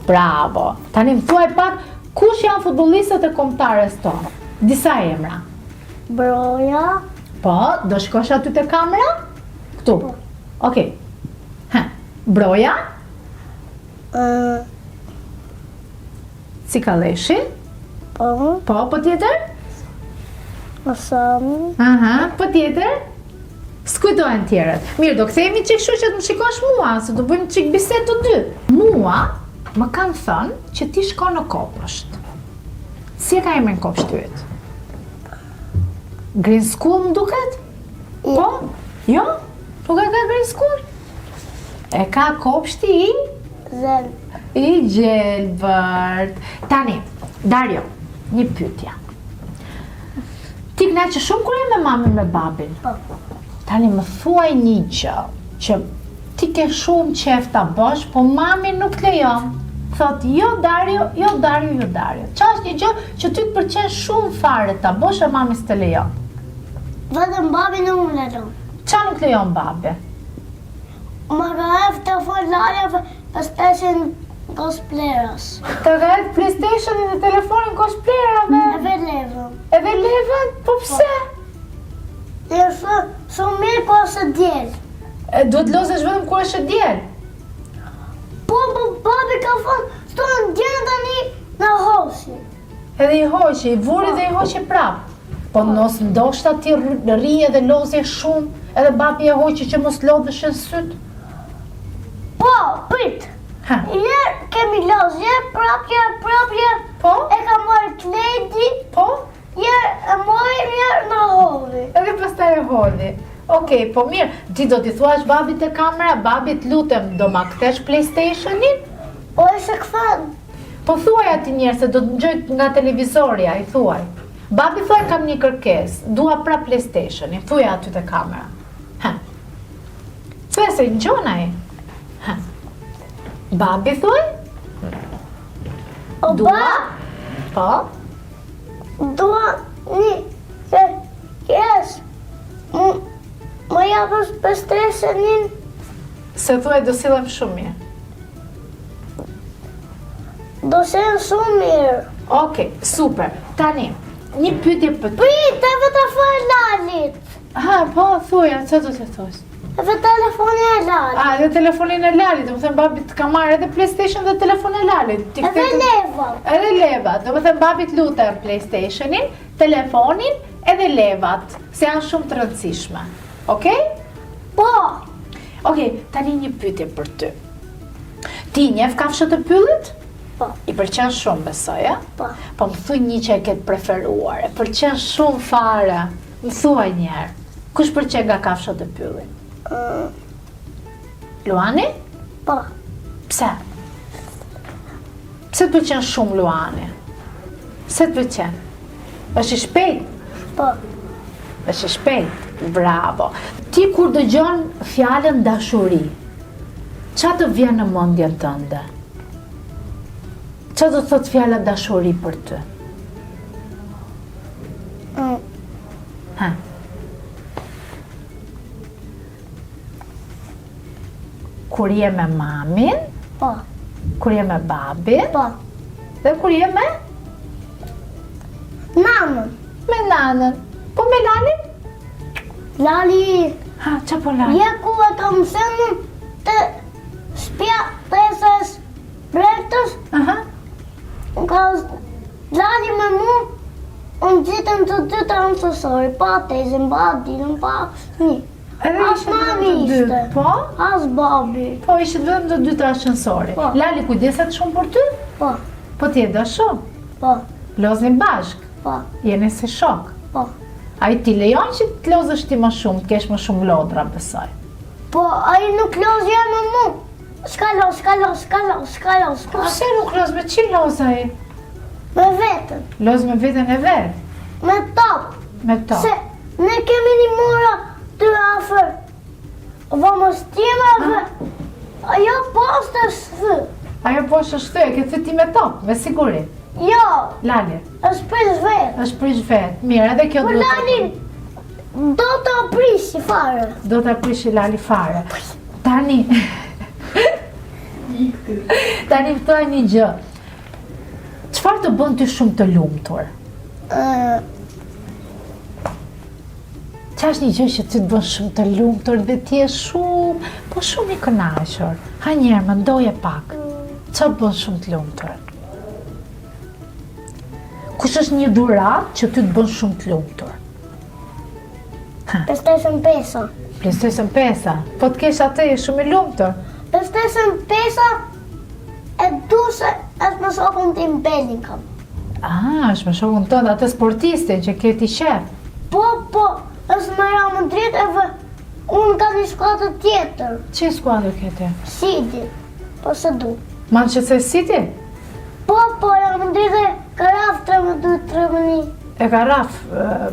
Bravo. Tani më thuaj pak, kush janë futbollistët e kombëtares tonë? Disa emra. Broja. Po, do shikosh aty te kamera? Këtu. Po. Okej. Ha, Broja? Ë Cikalleshi? Po. Po, po tjetër? Asani. Aha, po tjetër? S'kujtohen tjerët. Mirë, do kthehemi çik kështu që të më shikosh mua, se do bëjmë çik bisedë të dy. Mua më kanë thënë që ti shkon në kopësht. Si e ka emrin kopshti yt? Green School më duket? Po? Jo? Nuk e ka Green School? E ka kopshti i? Zel. I gjelbërt. Tani, Dario, një pyetje. Ti kënaqesh shumë kur je me mamin me babin? Po. Tani më thuaj një gjë që ti ke shumë qejf ta bësh, po mami nuk të lejon. Thot, jo Dario, jo Dario, jo Dario. Ça është një gjë që ty të pëlqen shumë fare ta bësh e mami s'të lejon? Vetëm babi nuk më lejon. Ça nuk lejon babi? Më ka hedh telefon Lali PlayStation kos plehrës. Të ka hedh PlayStationin dhe telefonin kos plehrave? Edhe levën. Edhe levën? Po pse? E shumë, shumë mirë kur është e diel. E duhet lozësh vetëm kur është e diel? Po, po, babi ka thonë, s'to në diel tani në hoqi. Edhe i hoqi, i vuri dhe i hoqi prapë. Po mos ndoshta ti rrije dhe lozje shumë, edhe babi e hoqi që mos lodheshin sytë. Po, prit. Ha. Njerë kemi loz, njerë prapë, njerë prapë, njerë. Po? E ka marrë Kledi. Po? Njerë e mori, njerë na hodhi. Edhe pastaj e hodhi. Okej, po mirë, ti do t'i thuash babit te kamera, babi të lutem, do ma kthesh PlayStationin? Po e se kthen. Po thuaj aty njëherë se do të dëgjojë nga televizori ai, thuaj. Babi thuaj kam një kërkesë, dua prap PlayStationin, thuaj aty te kamera. Ha. Thuaj se dëgjon ai. Ha. Babi thuaj? O Dua? ba, Po. dua një kërkesë. Më japësh PlayStationin? Se thuaj do sillem shumë mirë. Do sillem shumë mirë. Okej, super. Tani, një pyetje për ty. Prit, edhe telefonin e Lalit. Ha, po, thuja, ça do të thuash? Edhe telefonin e Lalit. A, edhe telefonin e Lalit, domethënë babi të ka marrë edhe PlayStation dhe telefonin e Lalit. Ti Edhe leva. Edhe leva, domethënë babi të lutem PlayStationin, telefonin edhe levat, se janë shumë të rëndësishme. Okej? Po. Okej, tani një pyetje për ty. Ti njeh kafshët e pyllit? Po. I pëlqen shumë, besoj, a? Po. Po më thuj një që e ke të preferuar, e pëlqen shumë fare. Më thuaj një herë. Kush pëlqen nga kafshët e pyllit? Mm. Luani? Po. Pse? Pse të pëlqen shumë Luani? Pse të pëlqen? Është i shpejt? Po. Është i shpejt. Bravo. Ti kur dëgjon fjalën dashuri, ça të vjen në mendjen tënde? Ça do të thotë fjala dashuri për ty? Mm. Ha. Kur je me mamin? Po. Kur je me babin? Po. Dhe kur je me? Nanën. Me nanën. Po me Lalin? Lali. Ha, ça po Lali? Je ku e kam sënë te shpia pesës bretës. Aha. Ka Lali me mu, unë gjithën të dy te ascensori, pa tezën, pa dilën, pa një. Edhe As mami ishte. Po? As babi. Po, ishit vetëm të dy te ascensori. Po. Lali kujdeset shumë për ty? Po. Po ti e do shumë? Po. Lozni bashkë? Po. Jeni si shokë? Po. Ai t'i lejon që të lozësh ti më shumë, të kesh më shumë lodra, besoj. Po, ai nuk loz ja me mu. S'ka loz, s'ka loz, s'ka loz, s'ka loz, s'ka Po pse nuk loz me çi loz ai? Me veten. Loz me veten e vet. Me top. Me top. Se ne kemi një mur aty afër. Dhomës time dhe ajo poshtë është thy. Ajo poshtë është thy, e ke thy ti me top, me siguri. Jo. Lali. Është prish vetë. Është prish vetë. Mirë, edhe kjo po duhet. Po Lali do ta prishi fare. Do ta prishi Lali fare. Tani. Tani më thuaj një gjë. Çfarë të bën ty shumë të lumtur? Ë Ça është një gjë që ty të bën shumë të lumtur dhe ti je shumë, po shumë i kënaqur. Ha një herë, mendoje pak. Ça të bën shumë të lumtur? Kush është një dhuratë që ty të bën shumë të lumtur? PlayStation 5. PlayStation 5. Po të kesh atë je shumë i lumtur. PlayStation 5 e du se është me shokun tim Bellingham. Ah, është me shokun tënd, atë sportistin që ke ti qejf. Po, po, është me Real Madrid edhe unë kam një skuadër tjetër. Ç'i skuadër ke ti? City, po s'e du. Manchester City? Po, po, Real Madrid e ka rrah 3 me 2, 3 me 1. E ka rrah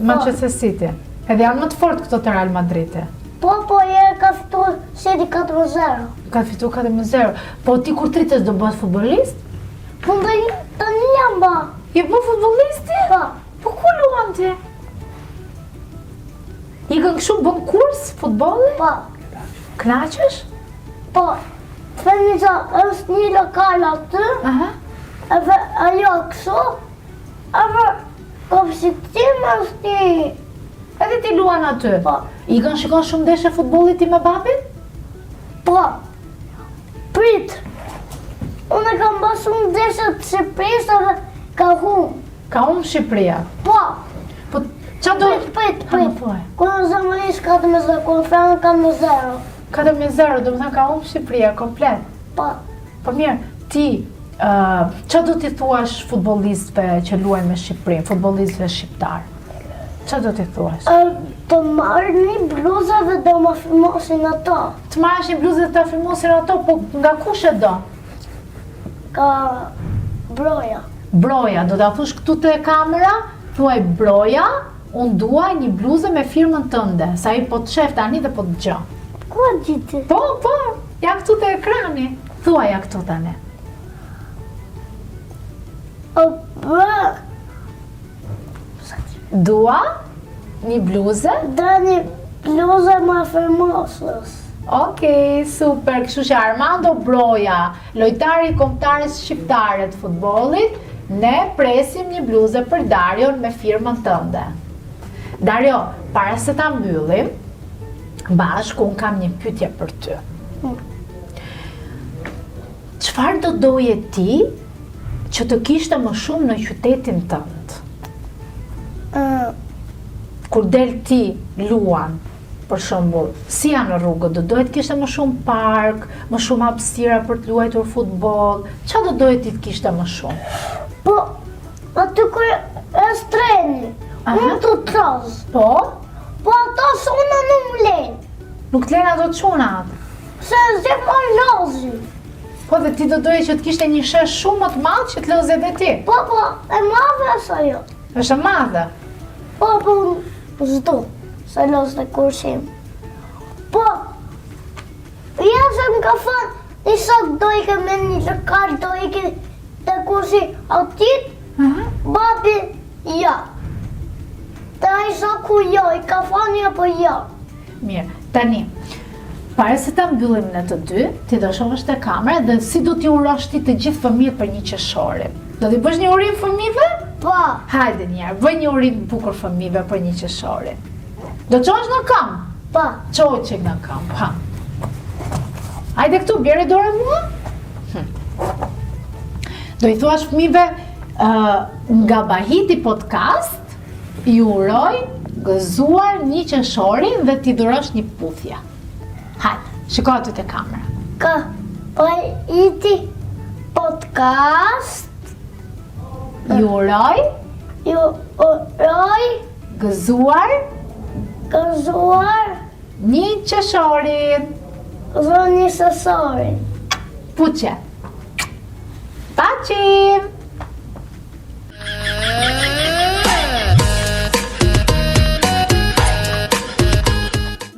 Manchester City. Edhe janë më të fortë këto të Real Madrid. Po, po, e ka fitu City 4 me 0. Ka fitu 4 me 0. Po ti kur të rritesh do bëhesh futbolist? Po tani jam ba. Je bë futbolist ti? Po. Po ku luan ti? Ikën kështu bën kurs futbolli? Po. Kënaqesh? Po. Të them një gjë, është një lokal aty. Aha. Edhe ajo kështu, edhe komshi tim është një... Edhe ti luan aty? Po. Ikën shikon shumë ndeshje futbolli ti me babin? Po. Prit. Unë e kam pa shumë ndeshje të Shqipërisë edhe ka hum. Ka hum Shqipëria? Po. Po, ça do... Prit, prit, prit. Kundër Gjermanisë 4 me 0, kundër Francës 4 me 0. 4 me 0, domethënë ka hum Shqipëria, komplet. Po. Po mirë, ti, ça do t'i thuash futbollistëve që luajnë me Shqipërinë, futbollistëve shqiptarë? Ça do t'i thuash? Të marrë një bluzë dhe do ma firmosin ato. Të marrësh një bluzë dhe ta firmosin ato, po nga kush e do? Ka Broja. Broja, do ta thush këtu te kamera, thuaj Broja, unë dua një bluzë me firmën tënde, se ai po të shef tani dhe po të dëgjon. Ku e gjeti? Po, po, ja këtu te ekrani. Thuaja këtu tani. O, bro. Dua një bluzë? Dua një bluzë ma firmosës. Okej, super. Kështu që Armando Broja, lojtari i kombëtares shqiptare të futbollit, ne presim një bluzë për Darion me firmën tënde. Dario, para se ta mbyllim, bashkë unë kam një pyetje për ty. Çfarë do doje ti që të kishte më shumë në qytetin tënd? Kur del ti luan, për shembull, si janë rrugët, do doje të kishte më shumë park, më shumë hapësira për të luajtur futboll, ça do doje ti të kishte më shumë? Po, aty ku është treni, unë të trazë. Po? Po ato çuna nuk më lenë. Nuk të lenë ato çunat? Se gjithmonë lozin. Po dhe ti do doje që të kishte një shesh shumë më të madh që të lozje dhe ti. Po, po, e madhe është ajo. Është e madhe. Po, po, s'du, se loz te kursi im. Po, ja se më ka thënë, një sot do ike me një lokal, do ike te kursi autit, babi, jo. Te ai shoku jo, i ka thënë jo, po jo. Mirë, tani, para se ta mbyllim ne të dy, ti do shohësh te kamera dhe si do t'i urosh ti të gjithë fëmijët për një qershorin. Do t'i bësh një urim fëmijëve? Po. Hajde një herë, bëj një urim të bukur fëmijëve për një qershorin. Do çohesh në këmbë? Po. Çohu çik në këmbë, ha. Hajde këtu, bjeri dorën mua? Hm. Do i thuash fëmijëve uh, nga Bahiti Podcast, Ju uroj gëzuar një qershorin dhe t'i dhurosh një puthje. Hajde, shiko aty te kamera. Nga Bahiti podcast. Ju uroj. Ju uroj. Gëzuar. Gëzuar. Një qershorin. Gëzuar një qershorin. Puthje. Paçim!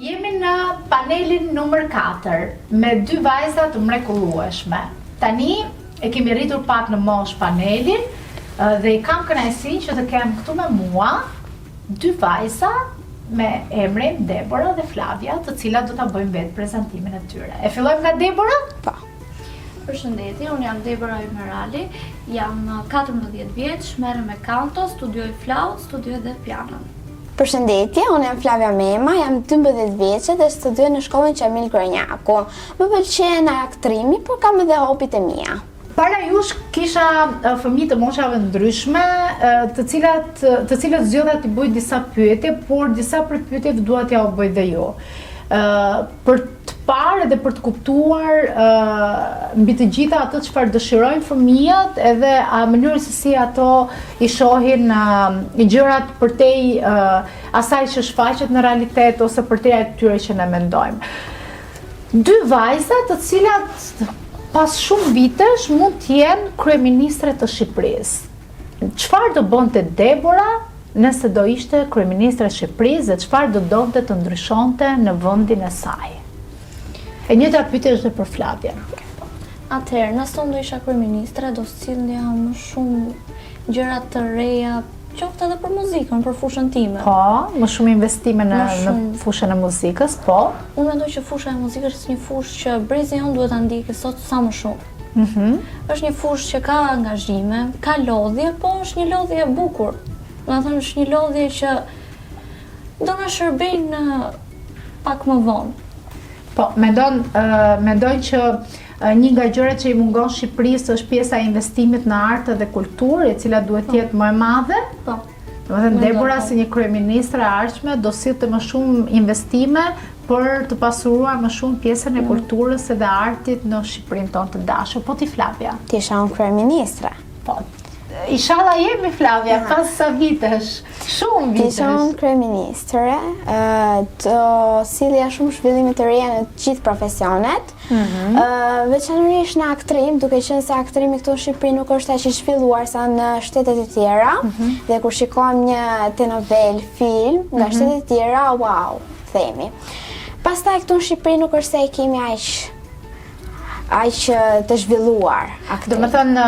Jemi në panelin numër 4 me dy vajza të mrekullueshme. Tani e kemi rritur pak në moshë panelin dhe i kam kënaqësinë që të kem këtu me mua dy vajza me emrin Debora dhe Flavia, të cilat do ta bëjnë vetë prezantimin e tyre. E fillojmë nga Debora? Po. Përshëndetje, unë jam Debora Ymerali, jam 14 vjeç, merrem me kanto, studioj flaut, studioj dhe pianon. Përshëndetje, unë jam Flavia Mema, jam 12 vjeçe dhe studioj në shkollën Qamil Krajnjaku. Më pëlqen aktrimi, por kam edhe hobit e mia. Para jush kisha fëmijë të moshave ndryshme, të cilat të cilët zgjodha t'i bëj disa pyetje, por disa prej pyetjeve dua t'jua bëj dhe ju. Ë për të parë dhe për të kuptuar ë mbi të gjitha ato çfarë dëshirojnë fëmijët edhe a mënyrën se si ato i shohin gjërat përtej asaj që shfaqet në realitet ose përtej atyre që ne mendojmë. Dy vajza të cilat pas shumë vitesh mund të jenë kryeministre të Shqipërisë. Çfarë do bënte Debora nëse do ishte kryeministre e Shqipërisë dhe çfarë do donte të ndryshonte në vendin e saj? E njëjta pyetje është dhe për Flavian. Atëherë, nëse unë do isha kryeministre, do sillja më shumë gjëra të reja, qoftë edhe për muzikën, për fushën time. Po, më shumë investime në, më shumë... në fushën e muzikës, po. Unë mendoj që fusha e muzikës është një fushë që brezi jonë duhet ta ndjekë sot sa më shumë. Mm -hmm. Është një fushë që ka angazhime, ka lodhje, po është një lodhje e bukur. Domethënë është një lodhje që do na shërbejnë pak më vonë. Po, mendon, uh, mendon që një nga gjërat që i mungon Shqipërisë është pjesa e investimit në art dhe kulturë, e cila duhet të po. jetë më e madhe. Po. Domethënë Debora po. si një kryeministre e ardhshme do sillte më shumë investime për të pasuruar më shumë pjesën e mm. kulturës edhe artit në Shqipërinë tonë të dashur. Po ti Flavia. Të isha unë kryeministre. Po. Ishalla jemi Flavia, pas sa vitesh, shumë vitesh. Të isha unë kryeministre, do sillja shumë zhvillime të reja në të gjithë profesionet, mm -hmm. veçanërisht në aktrim, duke qenë se aktrimi këtu në Shqipëri nuk është aq i zhvilluar sa në shtetet e tjera, mm -hmm. dhe kur shikojmë një telenovelë, film, nga mm -hmm. shtetet e tjera, wow, themi. Pastaj këtu në Shqipëri nuk është se e kemi aq aq të zhvilluar aktrimin. Domethënë,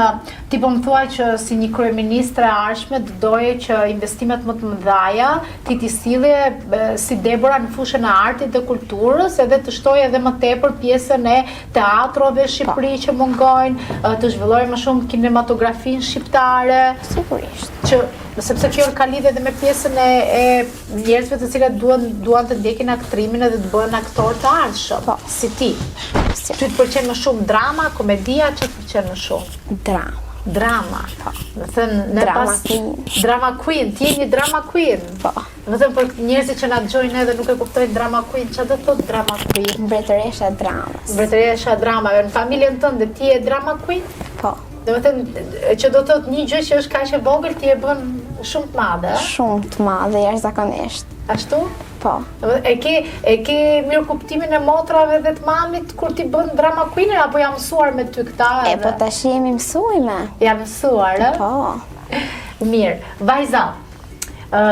ti po më thua që si një kryeministre e ardhshme do doje që investimet më të mëdhaja ti t'i sillje si Debora në fushën e artit dhe kulturës edhe të shtoje edhe më tepër pjesën e teatrove në Shqipëri po. që mungojnë, të zhvilloje më shumë kinematografinë shqiptare. Sigurisht. Që sepse kjo ka lidhje edhe me pjesën e, e njerëzve të cilët duan duan të ndjekin aktrimin edhe të bëhen aktorë të ardhshëm, po. si ti. Si. Ty të pëlqen më shumë drama, komedia, ç'të pëlqen më shumë? Drama. Drama. Po. Domethënë, ne drama pas queen. Drama queen, ti je një drama queen. Po. Domethënë për njerëzit që na dëgjojnë edhe nuk e kuptojnë drama queen, çfarë do të thotë drama queen? Mbretëresha e dramës. Mbretëresha e dramave. Në familjen tënde ti je drama queen? Po. Domethënë, që do të thotë një gjë që është kaq e vogël, ti e bën shumë të madhe, ë? Shumë të madhe, jashtëzakonisht. Ashtu? Po. Po. E ke e ke mirëkuptimin e motrave dhe të mamit kur ti bën drama queen apo janë mësuar me ty këta? E po tash jemi mësuar. Janë mësuar, ë? Po. Mirë, vajza. Ë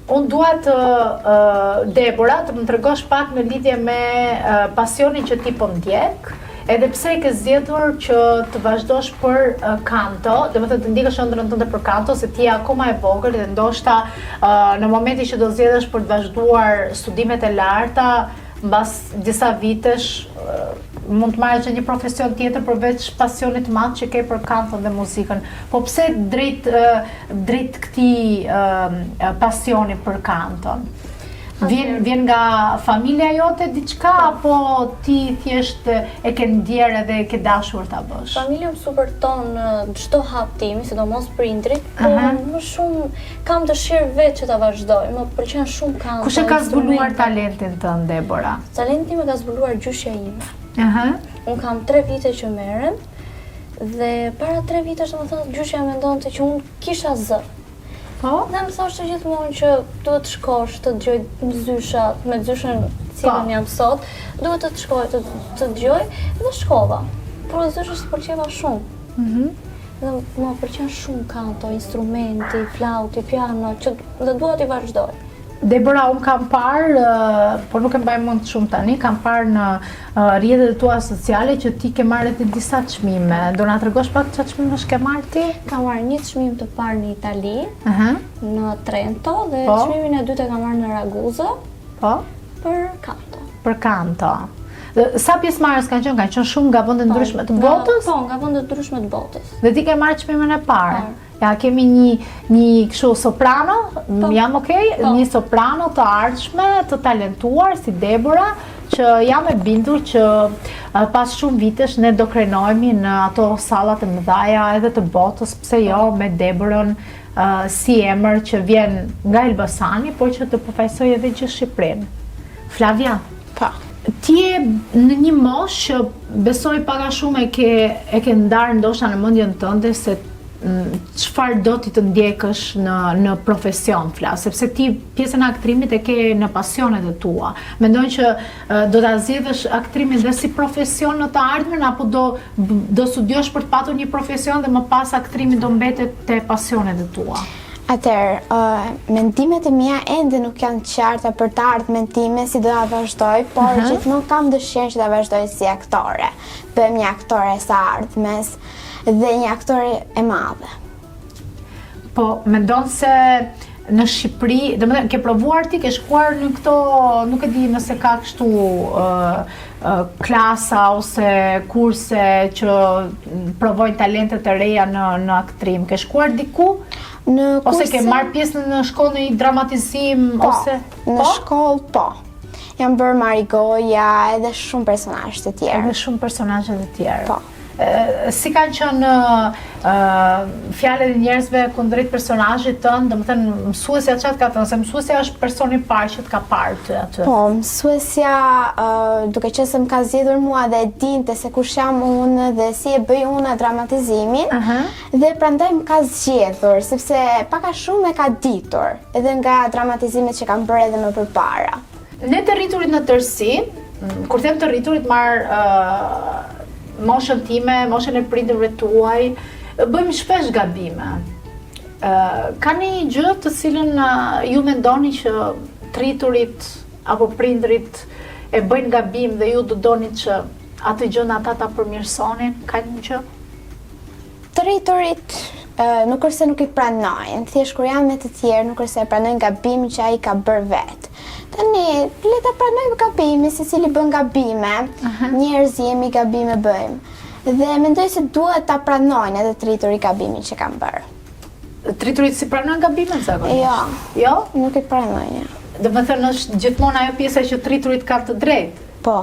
unë dua të uh, Debora të më tregosh pak në lidhje me uh, pasionin që ti po ndjek, edhe pse e ke zgjedhur që të vazhdosh për uh, kanto, domethënë të ndjekësh ëndrrën tënde për kanto, se ti je akoma e vogël dhe ndoshta uh, në momentin që do zgjedhësh për të vazhduar studimet e larta, mbas disa vitesh uh, mund të marrësh një profesion tjetër përveç pasionit të madh që ke për kanton dhe muzikën. Po pse drejt uh, drejt këtij uh, pasioni për kanton? Vjen vjen nga familja jote diçka po. apo ti thjesht e ke ndjerë edhe e ke dashur ta bësh? Familja më suporton në çdo hap tim, sidomos prindrit, po uh -huh. më shumë kam dëshirë vetë që ta vazhdoj. Më pëlqen shumë kanto. Kush e ka zbuluar talentin tënd, Debora? Talentin tim e ka zbuluar gjyshja ime. Ëh. Uh -huh. Unë kam 3 vite që merrem dhe para 3 vitesh, domethënë, gjyshja mendonte që unë kisha zë. Po? Dhe më thoshte gjithmonë që duhet të shkosh të dëgjoj zysha, me zyshën cilën po. jam sot, duhet të të shkoj të, të dëgjoj dhe shkova. Por zyshës i pëlqeva shumë. Mm -hmm. Dhe më pëlqen shumë kanto, instrumenti, flauti, piano, që dhe dua t'i vazhdoj. Debora, unë kam parë, por nuk e mbaj mend shumë tani, kam parë në rrjetet e tua sociale që ti ke marrë edhe disa çmime. Do na tregosh pak çfarë çmimesh ke marrë ti? Kam marrë një çmim të parë në Itali, uh -huh. në Trento dhe po. çmimin e dytë e kam marrë në Raguza. Po. Për kanto. Për kanto. Sa pjesëmarrës kanë qenë? Kanë qenë shumë nga vende të po, ndryshme të botës? Po, nga vende të ndryshme të botës. Dhe ti ke marrë çmimin e parë. Ja kemi një një kështu soprano, po. jam okay, po. një soprano të ardhshme, të talentuar si Debora, që jam e bindur që pas shumë vitesh ne do krenohemi në ato sallat e mëdhaja edhe të botës, pse jo po. me Deborën uh, si emër që vjen nga Elbasani, por që të përfaqësojë edhe gjithë Shqipërinë. Flavia, Po. Ti je në një moshë që besoj pak a shumë e ke e ke ndarë ndoshta në mendjen tënde se çfarë do ti të ndjekësh në në profesion flas, sepse ti pjesën e aktrimit e ke në pasionet e tua. Mendon që do ta zgjedhësh aktrimin dhe si profesion në të ardhmen apo do do studiosh për të patur një profesion dhe më pas aktrimi do mbetet te pasionet e tua? Atëherë, uh, mendimet e mia ende nuk janë të qarta për të ardhmen time si do ta vazhdoj, por uh -huh. gjithmonë kam dëshirën që ta vazhdoj si aktore. Bëhem një aktore e së ardhmes dhe një aktore e madhe. Po, mendon se në Shqipëri, domethënë ke provuar ti, ke shkuar në këto, nuk e di nëse ka kështu uh, uh, klasa ose kurse që provojnë talente të reja në në aktrim. Ke shkuar diku? Në kurse... Ose ke marrë pjesë në shkollë në një dramatizim po, ose në po? shkollë po. Jam bërë Marigoja edhe shumë personazhe të tjerë. Edhe shumë personazhe të tjerë. Po. Si kanë qenë fjalët e njerëzve kundrejt personazhit tënd, domethënë mësuesja çfarë të ka thënë, se mësuesja është personi i parë që të ka parë ty aty. Po, mësuesja duke qenë se më ka zgjedhur mua dhe e dinte se kush jam unë dhe si e bëj unë dramatizimin, uh -huh. dhe prandaj më ka zgjedhur, sepse pak a shumë e ka ditur, edhe nga dramatizimet që kam bërë edhe më përpara. Ne të rriturit në tërësi, kur them të rriturit marr uh, moshën time, moshën e prindërve tuaj, bëjmë shpesh gabime. Uh, ka një gjë të cilën uh, ju mendoni që të rriturit apo prindërit e bëjnë gabim dhe ju do donit që atë gjënë ata ta përmirësonin, ka një gjë? Të rriturit nuk është se nuk i pranojnë, thjesht kur janë me të tjerë nuk është se e pranojnë gabimin që ai ka bërë vetë. Tani, le ta pranojmë gabimin, secili bën gabime, njerëz jemi gabime bëjmë. Dhe mendoj se duhet ta pranojnë edhe të rriturit gabimin që kanë bërë. Të rriturit s'i pranojnë gabimet zakonisht? Jo. Jo? Nuk i pranojnë. Domethënë është gjithmonë ajo pjesa që të rriturit kanë të drejtë. Po.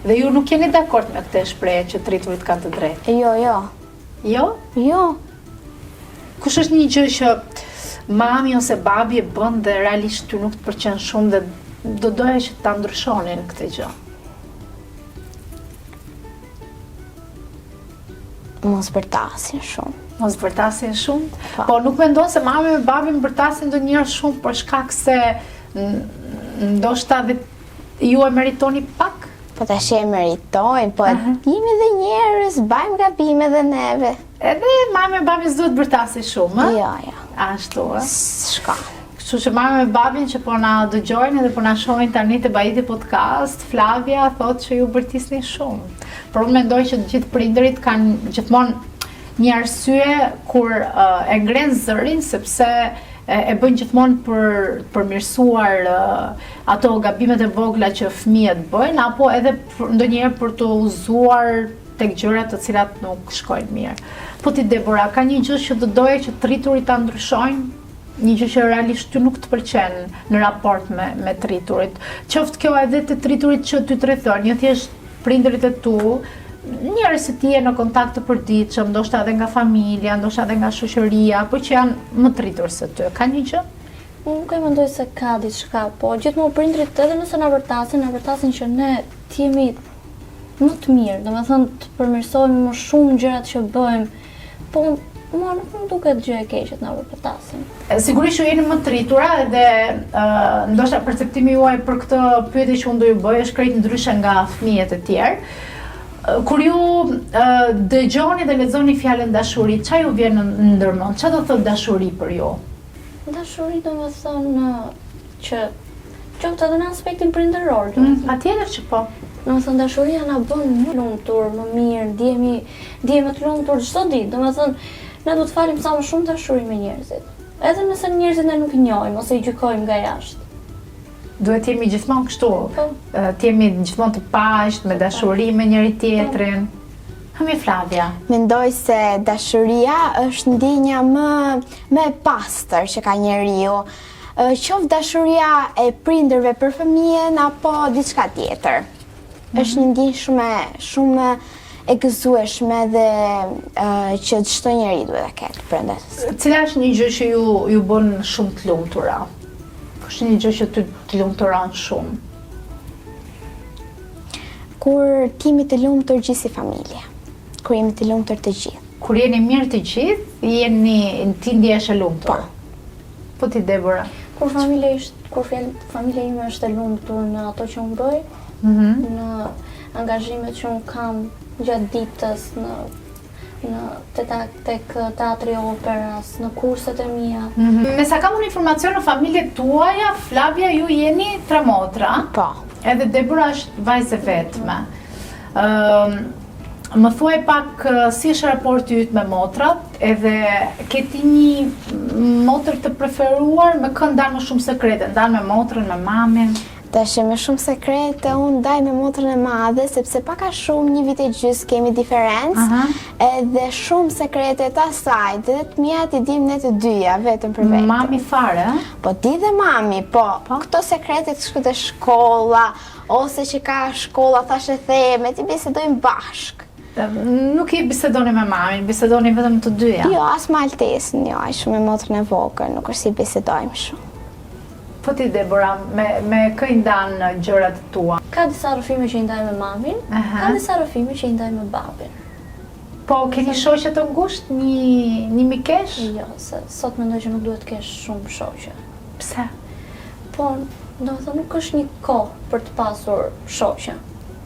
Dhe ju nuk jeni dakord me këtë shprehje që të rriturit kanë të drejtë? Jo, jo. Jo? Jo. Kush është një gjë që mami ose babi e bën dhe realisht ty nuk të pëlqen shumë dhe do doje që ta ndryshonin këtë gjë? Mos bërtasin shumë. Mos bërtasin shumë? Po. po nuk mendon se mami me babin bërtasin ndonjëherë shumë për shkak se. ndoshta dhe ju e meritoni pak? Po tash e meritojmë, po jemi dhe njerëz, bajmë gabime dhe neve. Edhe mami e babi s'duhet bërtasin shumë, ë? Jo, jo. Ashtu, ë? S'shka. Kështu që mami me babin që po na dëgjojnë edhe po na shohin tani te Bahiti Podcast, Flavia thotë që ju bërtisni shumë. Por unë mendoj që të gjithë prindërit kanë gjithmonë një arsye kur uh, e ngrenë zërin sepse e, e bëjnë gjithmonë për të përmirësuar uh, ato gabimet e vogla që fëmijët bëjnë apo edhe për, ndonjëherë për të udhëzuar tek gjërat të cilat nuk shkojnë mirë. Po ti Debora, ka një gjë që do doje që të rriturit ta ndryshojnë? Një gjë që realisht ty nuk të pëlqen në raport me me të rriturit. Qoftë kjo edhe te të rriturit që ty të rrethojnë, jo thjesht prindërit e tu, njerëz që ti je në kontakt të përditshëm, ndoshta edhe nga familja, ndoshta edhe nga shoqëria, po që janë më të rritur se ty. Ka një gjë? Unë nuk e mendoj se ka diçka, po gjithmonë prindërit edhe nëse na bërtasin, na bërtasin që ne të jemi më të mirë, domethënë të përmirësohemi më shumë gjërat që bëjmë, po mua nuk më duket gjë e keqe të na bërtasin. Sigurisht ju jeni më të rritura dhe uh, ndoshta perceptimi juaj për këtë pyetje që unë do ju bëj është krejt ndryshe nga fëmijët e tjerë. Kur ju uh, dëgjoni dhe lexoni fjalën dashuri, ça ju vjen në ndërmend? Ça do të thotë dashuri për ju? Dashuri domethënë që qoftë edhe në aspektin prindëror, mm, patjetër që po. Domethënë dashuria na bën më lumtur, më mirë, ndihemi ndihemi të lumtur çdo ditë. Domethënë ne duhet të falim sa më shumë dashuri me njerëzit. Edhe nëse njerëzit ne nuk i njohim ose i gjykojmë nga jashtë. Duhet të jemi gjithmonë kështu, po. të jemi gjithmonë të paqtë, me dashuri me njëri tjetrin. Po. Hëmi Flavia. Mendoj se dashuria është ndjenja më më e pastër që ka njeriu. Qoftë dashuria e prindërve për fëmijën apo diçka tjetër. Mm -hmm. Është një ndjenjë shumë shumë e gëzueshme dhe që çdo njeri duhet ta ketë brenda. Cila është një gjë që ju ju bën shumë të lumtura? Është një gjë që ty të lumturon shumë. Kur jemi të lumtur gjithë si familje. Kur jemi të lumtur të gjithë. Kur jeni mirë të gjithë, jeni ti ndihesh e lumtur. Po. Po ti Debora. Kur familja është, kur familja ime është e lumtur në ato që unë bëj, mm -hmm. në angazhimet që unë kam gjatë ditës, në në te tek teatri operas, në kurset e mia. Mm -hmm. Me sa kam unë informacion në familjet tuaja, Flavia ju jeni tre motra. Po. Edhe Debora është vajzë e vetme. Ëm më thuaj pak si është raporti yt me motrat, edhe ke ti një motër të preferuar, me kë ndan më shumë sekrete, ndan me motrën, me mamin? Tash më shumë sekrete unë ndaj me motrën e madhe, sepse pak a shumë një vit e gjysë kemi diferencë, edhe shumë sekrete të asaj, dhe të miat i dim ne të dyja, vetëm për vete. Mami fare? Po di dhe mami, po, po? këto sekrete të shku te shkolla, ose që ka shkolla, thashetheme, t'i bisedojmë bashkë. Nuk i bisedoni me mamin, bisedoni vetëm të dyja? Jo, as me Altesën, jo, aq shumë me motrën e vogël, nuk është si bisedojmë shumë. Po ti Debora, me me kë i ndan gjërat e tua? Ka disa rrëfime që i ndaj me mamin, ka disa rrëfime që i ndaj me babin. Po ke një shoqe të ngushtë, një një mikeshë? Jo, se sot mendoj që nuk duhet të kesh shumë shoqe. Pse? Po, domethënë nuk është një kohë për të pasur shoqe.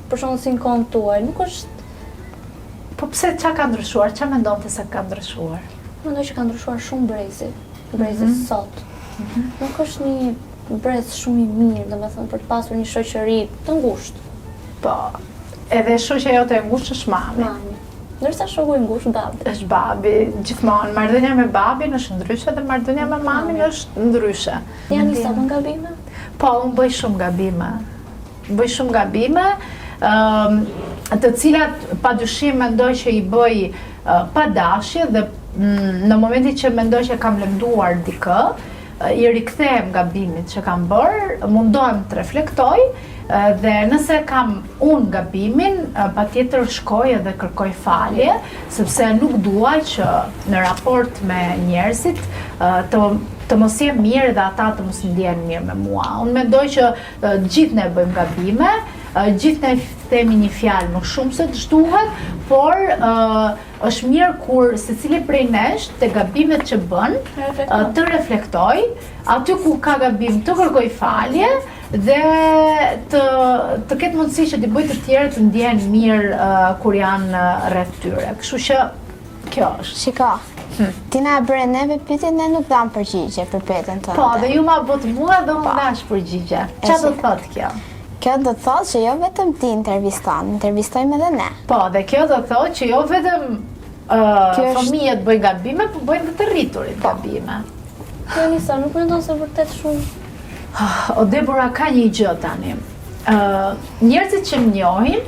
Për shembull si në kohën tuaj, nuk është Po pse ça ka ndryshuar? Ça mendon ti se ka ndryshuar? Mendoj që ka ndryshuar shumë brezi. Brezi mm -hmm. sot. Mm -hmm. Nuk është një brez shumë i mirë, domethënë për të pasur një shoqëri të ngushtë. Po. Edhe shoqja jote e ngushtë është mami. Mami. Ndërsa shoku i ngushtë babi. Është babi, gjithmonë marrëdhënia me babin është ndryshe dhe marrëdhënia me mamin është ndryshe. Janisa bën gabime? Po, unë bëj shumë gabime. Bëj shumë gabime, të cilat padyshim mendoj që i bëj pa dashje dhe mm, në momentin që mendoj që kam lënduar dikë, i rikthehem gabimit që kam bërë, mundohem të reflektoj dhe nëse kam unë gabimin, patjetër shkoj edhe kërkoj falje, sepse nuk dua që në raport me njerëzit të të mos jem mirë dhe ata të mos ndjehen mirë me mua. Unë mendoj që Gjithë ne bëjmë gabime, gjithë ne themi një fjalë më shumë se ç'duhet, por është mirë kur secili prej nesh te gabimet që bën, të reflektojë, aty ku ka gabim të kërkojë falje, dhe të të ketë mundësi që t'i bëjë të tjerët të ndjehen mirë uh, kur janë uh, rreth tyre. Kështu që kjo është. Shiko. Hm. Ti na e bëre neve pyetjen, ne nuk dhamë përgjigje për pyetjen tënde. Po, dhe ju ma bëtë mua dhe unë po. dhashë përgjigje. Çfarë do të thotë kjo? Kjo do të thotë që jo vetëm ti interviston, intervistojmë edhe ne. Po, dhe kjo do të thotë që jo vetëm uh, fëmijët bëjnë gabime, po bëjnë dhe të rriturit po. gabime. Po Anisa, nuk mendon se vërtet shumë? O Debora ka një gjë tani. Ë, njerëzit që më njohin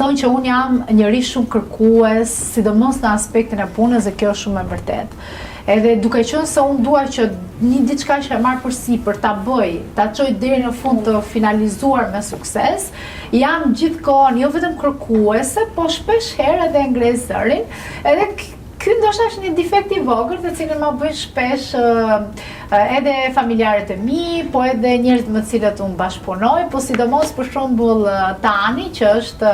thonë që unë jam njeri shumë kërkues, sidomos në aspektin e punës dhe kjo është shumë e vërtetë. Edhe duke qenë se unë dua që një diçka që e marr përsipër ta bëj, ta çoj deri në fund të finalizuar me sukses, jam gjithkohën jo vetëm kërkuese, po shpesh herë edhe e ngre zërin, edhe Ky ndoshta është një defekt i vogël të cilin ma bëjnë shpesh edhe familjarët e mi, po edhe njerëzit me të cilët unë bashkëpunoj, po sidomos për shembull Tani që është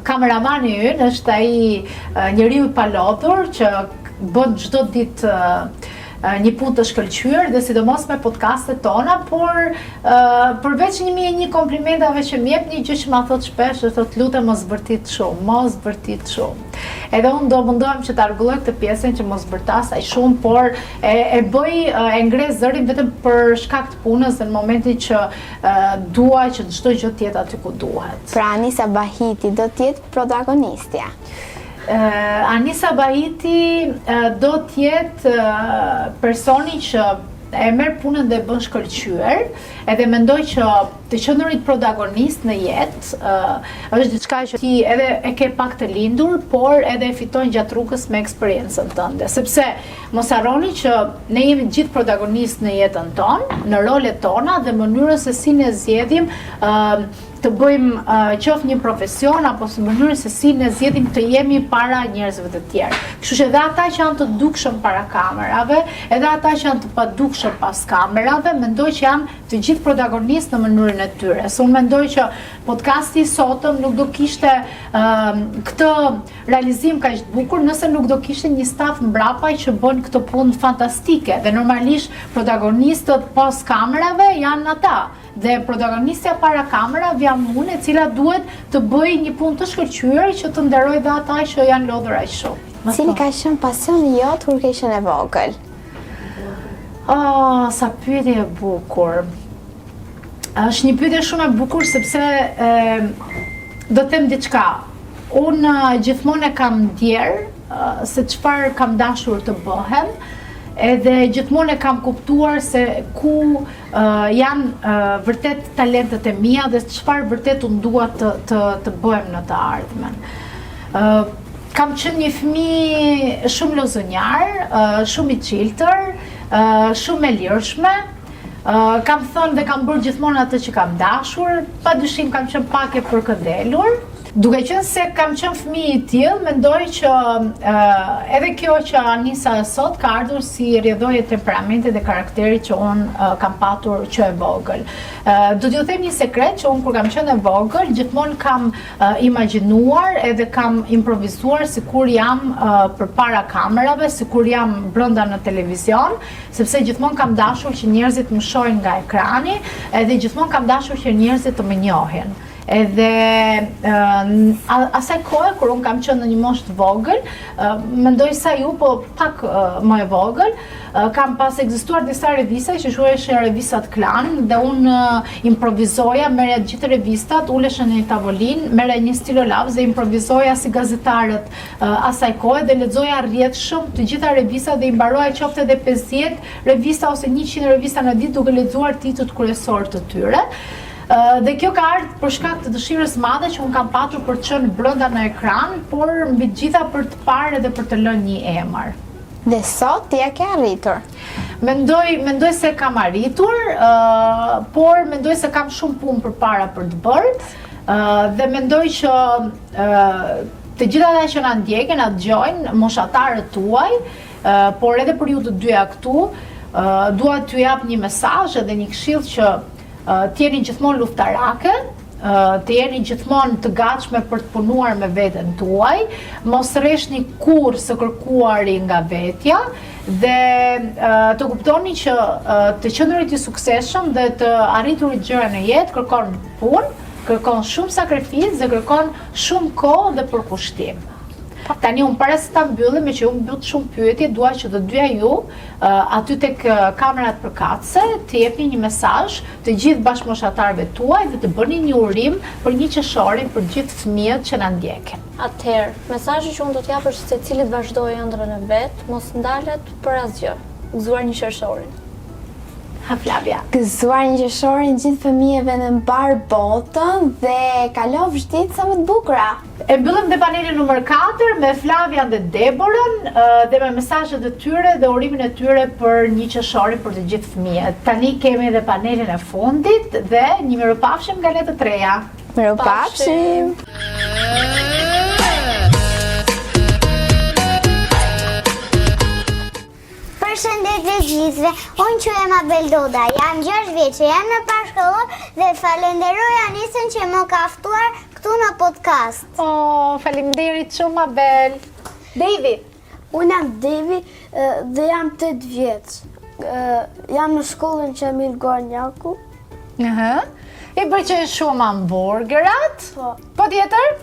kameramani ynë, është ai njeriu i palodhur që bën çdo ditë një punë të shkëlqyer dhe sidomos me podcastet tona, por përveç 1001 komplimentave që më jep, një gjë që ma thotë shpesh, është thotë lutem mos bërtit shumë, mos bërtit shumë. Edhe unë do mundohem që ta rregulloj këtë pjesën që mos bërtas aq shumë, por e, e bëj e ngre zërin vetëm për shkak të punës dhe në momentin që e, dua që çdo gjë të jetë aty ku duhet. Pra Anisa Bahiti do të jetë protagonistja. Anisa Bahiti do të jetë personi që e merr punën dhe e bën shkëlqyer, edhe mendoj që të qenurit protagonist në jetë është diçka që ti edhe e ke pak të lindur, por edhe e fiton gjatë rrugës me eksperiencën tënde. Sepse mos harroni që ne jemi të gjithë protagonistë në jetën tonë, në rolet tona dhe mënyrën se si ne zgjedhim të bëjmë qoftë një profesion apo së mënyrën se si ne zgjedhim të jemi para njerëzve të tjerë. Kështu që edhe ata që janë të dukshëm para kamerave, edhe ata që janë të padukshëm pas kamerave, mendoj që janë të gjithë protagonistë në mënyrën e tyre. Se unë mendoj që podcasti i sotëm nuk do kishte këtë realizim kaq të bukur nëse nuk do kishte një staf mbrapa që bën këtë punë fantastike dhe normalisht protagonistët pas kamerave janë ata. Dhe protagonistja para kamerave jam unë e cila duhet të bëj një punë të shkëlqyer që të nderoj dhe ata që janë lodhur aq shumë. Cili ka qenë pasioni jot kur ke qenë e vogël? Oh, sa pyetje e bukur. Është një pyetje shumë e bukur sepse e, do të them diçka. Unë gjithmonë e kam ndjerë se çfarë kam dashur të bëhem, edhe gjithmonë e kam kuptuar se ku janë vërtet talentet e mia dhe çfarë vërtet unë dua të të të bëhem në të ardhmen. Kam qenë një fëmijë shumë lozonjar, shumë i çiltër, shumë e lirshme. Kam thënë dhe kam bërë gjithmonë atë që kam dashur, padyshim kam qenë pak e përkëdhelur. Duke qenë se kam qenë fëmijë i tillë, mendoj që edhe kjo që Anisa e sot ka ardhur si rrjedhojë e temperamentit dhe karakterit që unë kam patur që e vogël. Do t'ju them një sekret që unë kur kam qenë e vogël, gjithmonë kam imagjinuar edhe kam improvizuar sikur jam përpara kamerave, sikur jam brenda në televizion, sepse gjithmonë kam dashur që njerëzit më shohin nga ekrani, edhe gjithmonë kam dashur që njerëzit të më njohin. Edhe asaj kohe kur unë kam qenë në një moshë të vogël, mendoj sa ju, po pak më e vogël, kam pas ekzistuar disa revista që quheshin revistat Klan dhe unë improvizoja, merrja të gjithë revistat, ulesha në një tavolinë, merrja një stilolaps dhe improvizoja si gazetarët asaj kohe dhe lexoja rrjedhshëm të gjitha revistat dhe i mbaroja qoftë edhe 50 revista ose 100 revista në ditë duke lexuar titujt kryesorë të tyre. Dhe kjo ka ardhur për shkak të dëshirës madhe që unë kam patur për të qenë brenda në ekran, por mbi të gjitha për të parë edhe për të lënë një emër. Dhe sot ti e ke arritur. Mendoj, mendoj se kam arritur, por mendoj se kam shumë punë përpara për të bërë, dhe mendoj që të gjithë ata që na ndjekin, na dëgjojnë, moshatarët tuaj, por edhe për ju të dyja këtu, dua t'ju jap një mesazh edhe një këshillë që Të jeni gjithmonë luftarake, Të jeni gjithmonë të gatshme për të punuar me veten tuaj, mos rreshtni kurrë së kërkuari nga vetja dhe të kuptoni që të qenurit i suksesshëm dhe të arriturit gjëra në jetë kërkon punë, kërkon shumë sakrificë dhe kërkon shumë kohë dhe përkushtim. Tani unë para se ta mbyllim, meqë u mbyllën shumë pyetje, dua që të dyja ju aty tek kamerat përkatëse të jepni një mesazh të gjithë bashkëmoshatarëve tuaj dhe të bëni një urim për një qershorin për gjithë fëmijët që na ndjekin. Atëherë, mesazhi që unë do të jap është secili të vazhdojë ëndrrën e vet, mos ndalet për asgjë. Gëzuar një qershorin. Ha Flavia. Gëzuar një qershorin gjithë fëmijëve në mbarë botën dhe kalofsh ditë sa më të bukura. E mbyllim dhe panelin numër 4 me Flavian dhe Deborën dhe me mesazhet e tyre dhe urimin e tyre për një qershorin për të gjithë fëmijët. Tani kemi edhe panelin e fundit dhe një mirupafshim nga ne të treja. Mirupafshim! Përshëndetje gjithëve, unë quhem Abel Doda, jam 6 vjeç, jam në parashkollor dhe falenderoj Anisën që më ka ftuar këtu në podcast. Oh, faleminderit shumë Abel. Devi. Unë jam Devi dhe jam 8 vjeç. Jam në shkollën Qamil Goranjaku. Aha. I pëlqejnë shumë hamburgerat? Po. Po tjetër?